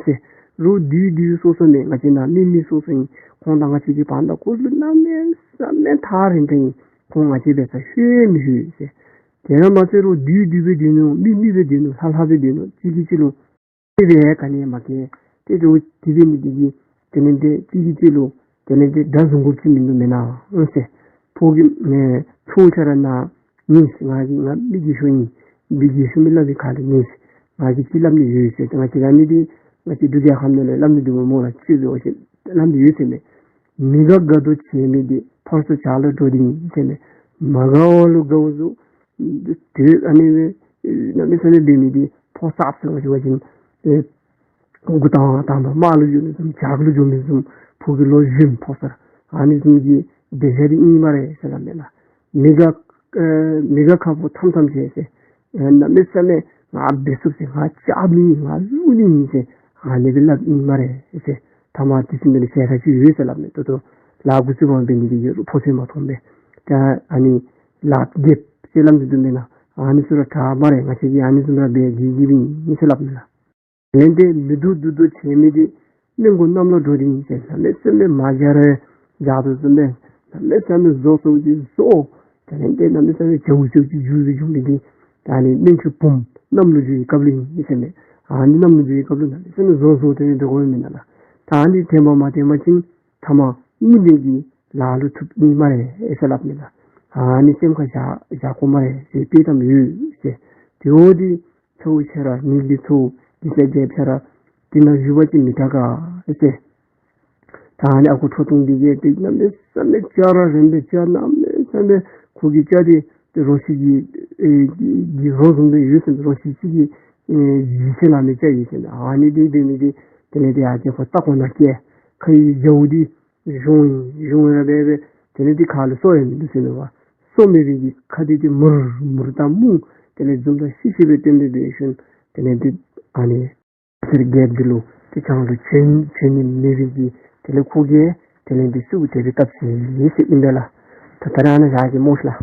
ཟེར། རོགས་བདུད་བདུད་སོ་སོ་མས། ང་བཅས་ནཱ་མི་མི་སོ་སོ་ཨིན། ཁོང་དང་ང་བཅས་ཀྱི་བར་ན་ཁོ་ལུ་གནམ་མེད་ས་མེད་ཐག་རིང་ཐག་ཨིན། ཁོང་ང་བཅས་འབད་སར་ལྷོད་མི་ལྷོད་ཟེར། དེ་ར་མ་ཚད་རོགས་བདུད་བདུད་སྦེ་སྡོད་ནུག། མི་མི་སྦེ་སྡོད་ནུག། ལྷ་ལྷ་སྦེ་སྡོད་ནུག། གཅིག་གིས་གཅིག་ལུ་དེ་སྦེ་ག་ནི་མ་གེ་ཏེ་རོགས་དེ་སྦེ་ནི་འདི་གིས་དེ་ལས་འདི་གཅིག་གིས་གཅིག་ལུ་དེ་ལས་འདི་དགྲ་བཟུང་དགོཔ་ཅིག་མིན་འདུག་མེན་ན་ཟེར། ཕོ་རྒནམ་ཨེ་ཚའོ་ཁྱོད་ར་ནཱ་ཉན་ཤིག། ང་གིས་ང་མི་རྒས་ཤོས་ཨིན། མི་རྒས་ཤོས་མི་སླབ་པའི་ཁ་ལུ་ཉན་ཤིག། ང་གིས་ཅིག་སླབ་ནི་ཡོད་ཟེར། ང་བཅས་ར་ནི་འདི་ང་བཅས་འབྲུག་རྒྱལ་ཁབ་ནང་ལས་སླབ་ནི་འདུག་སྨོ་ལགས། ཅིག་འབད་བ་ཅིན་སླབ་ནི་ཡོད་ཟེར་མས། མི་དགའ་དགའ་མདོག་བྱེད་མི་འདི་ཕར་ཚུར་ཇ་ལུ་འགྲོ་སྟེ་ཨིན་ཟེར་མས། མ་དགའ་བ་ལུ་དགའ་བཟོ་དེ་ཨ་ནི་སྦེ་གནམ་མེད་ས་མེད་འབད་མི་འདི་ཕོ་གསརཔ་ཟེར་བ་ཅིན་ཨེ་མགུ་ཐང་ཐང་པ་དམག་ལུ་འགྱོ་མི་བཟུམ་ཇ་ལུ་འགྱོ་མི་བཟུམ་ཕོ་གི་ལོ་གཞོནམ་ཕོ་གསར་ཨ་ནི་བཟུམ་གྱི་སྡེ་བཞག་སྟེ་ཨིན་སྨ་རེ་ཟེར་སླབ་མས་ལགས། མི་དགའ་ཨེ་མི་དགའ་ཁ་ཕོ་ཐམ་ཐམ་བྱེད་ཟེར། ཨེ་གནམ་མེད་ས་མེད་ང་འབད་ཚུགས་ཟེར། ང་ལྕགས་མི་ང་ལུག་ནི་ཨིན་ཟེར། ཨ་ནི་སྦེ་སླབ་ཨིན་སྨ་རེ་ཟེར། ཐ་མ་དེ་ཚུ་འདི་ལུ་ཟེར་ཐག་ཅིག་ཡོད་ཟེར་སླབ་མས། ད་ལྟོ་ལཱ་འགོ་བཙུགས་པ་འབད་ནི་འདི་ཡོད་རུང་ཕོ་ཚོད་མ་མཐོང་པས། ད་ཨ་ནི་ལགཔ་རྒསཔ་ཟེར་སླབ་ནི་འདུག་མེན་ན། ཨ་ནི་ཚུ་ར་དྲག་སྨ་རེ། ང་བཅས་ཀྱིས་ཨ་ནི་བཟུམ་ར་འབད་རྒས་རྒསཔ་ཨིན་ཟེར་སླབ་མས་ལགས། དེ་ལས་འདི་མི་སྡུག་སྡུག་སྡུག་བྱེད་མི་འདི་སྨན་སྒོ་གནམ་ལོ་འགྲོ་སྟེ་ཨིན་ཟེར། གནམ་མེད་ས་མེད་མ་བྱ་རེ་བྱ་དོ་བཟུམ་སྦེ་གནམ་མེད་ས་མེད་བཟོ་ཚུགས་ཀྱི་བཟོ། དེ་ལས་འདི་གནམ་མེད་ས་མེད་བྱཝ་བྱཝ་ཅིག་འགྱུར་བའི་གཞུང་འདི་འདི་ད་ཨ་ནི་སྨན་ཆུ་བུམ་གནམ་ལོ་འགྱུར་བའི་སྐབས་ལུ་ཨིན་ཟེར་མས། ཨ་ནི་གནམ་ལོ་འགྱུར་བའི་སྐབས་ལུ་གནམ་མེད་ས་མེད་བཟོ་བཟོ་སྟེ་འབད་དགོ་མེན་ན་ལགས། ད་ཨ་ནི་དྲན་པ་མ་བསྟེན་པ་ཅིན་ཐ་མ་དངུལ་འདི་གི་ལཱ་ལུ་ཐུགཔ་ཨིན་སྨ་རེ་ཟེར་སླབ་མས་ལགས། ཨ་ནི་སེམས་ཁར་བཞག་བཞག་དགོ་སྨ་རེ་ཟེར་དཔེ་གཏམ་ཡོད་ཟེར། དེ་འོ་འདི་ཚའོ་ཁྱོད་ར་ངེ་གི་ཚའོ་གེ་སར་རྒྱལཔོ་ཁྱོད་ར་འདི་ནང་བཞུགས་པ་ཅིན་མི་དྲག་ག་ཟེར། ད་ཨ་ནི་ཨ་ཁུ་ཁྲོ་ཐུང་འདི་གིས་ཏེ་གནམ་མེད་ས་མེད་སྐྱ་ར་རིངམོ་སྦེ་སྐྱ་གནམ་མེད་ས་མེད་ཁོ་གི་སྐྱ་འདི་ཏེ་རོ་ཁྱི་གི་ཨེ་གི་གི་རོ་བཟུམ་སྦེ་ཡོད་ཟེར་མས། རོ་ཁྱི་ཅིག་གིས་ཨེ་བརྗེད་ཆེ་ལ་མི་སྐྱ་ཡོད་ཟེར་མས། ཨ་ནི་འདི་འབད་མི་འདི་དེ་ལས་འདི་ཨ་ཅེ་ཁོ་ལྟ་ཁོ་ན་སྐྱེ་ཁ་ཡི་རྒྱཝ་འདི་གཞུང་ཨིན། གཞུང་ཨིན་ར་འབད་འབད་དེ་ལས་འདི་ཁ་ལུ་སོ་ཡང་མིན་འདུག་ཟེར་མས་པ། སོ་མེད་པའི་གི་ཁ་འདི་འདི་མུར་མུར་དང་མུ་དེ་ལས་འཛུམ་དང་ཤི་ཤི་སྦེ་སྟོན་སྦེ་འབད་ཞིནམ་དེ་ལས་འདི་ཨ་ནི་གེ་སར་རྒྱལཔོ་འདི་ལུ་ཏེ་བྱང་ལུ་བྱོན་བྱོན་ནི་མེད་པའི་གི་དེ་ལས་ཁོ་གིས་དེ་ལས་འདི་ཤུགས་དེ་སྦེ་བཏབ་ཅི་ཟེར་ཨིན་པས་ལགས། ད་ད་རེས་ཨ་ནཱ་བཞག་གེ་སྨོ་ལགས།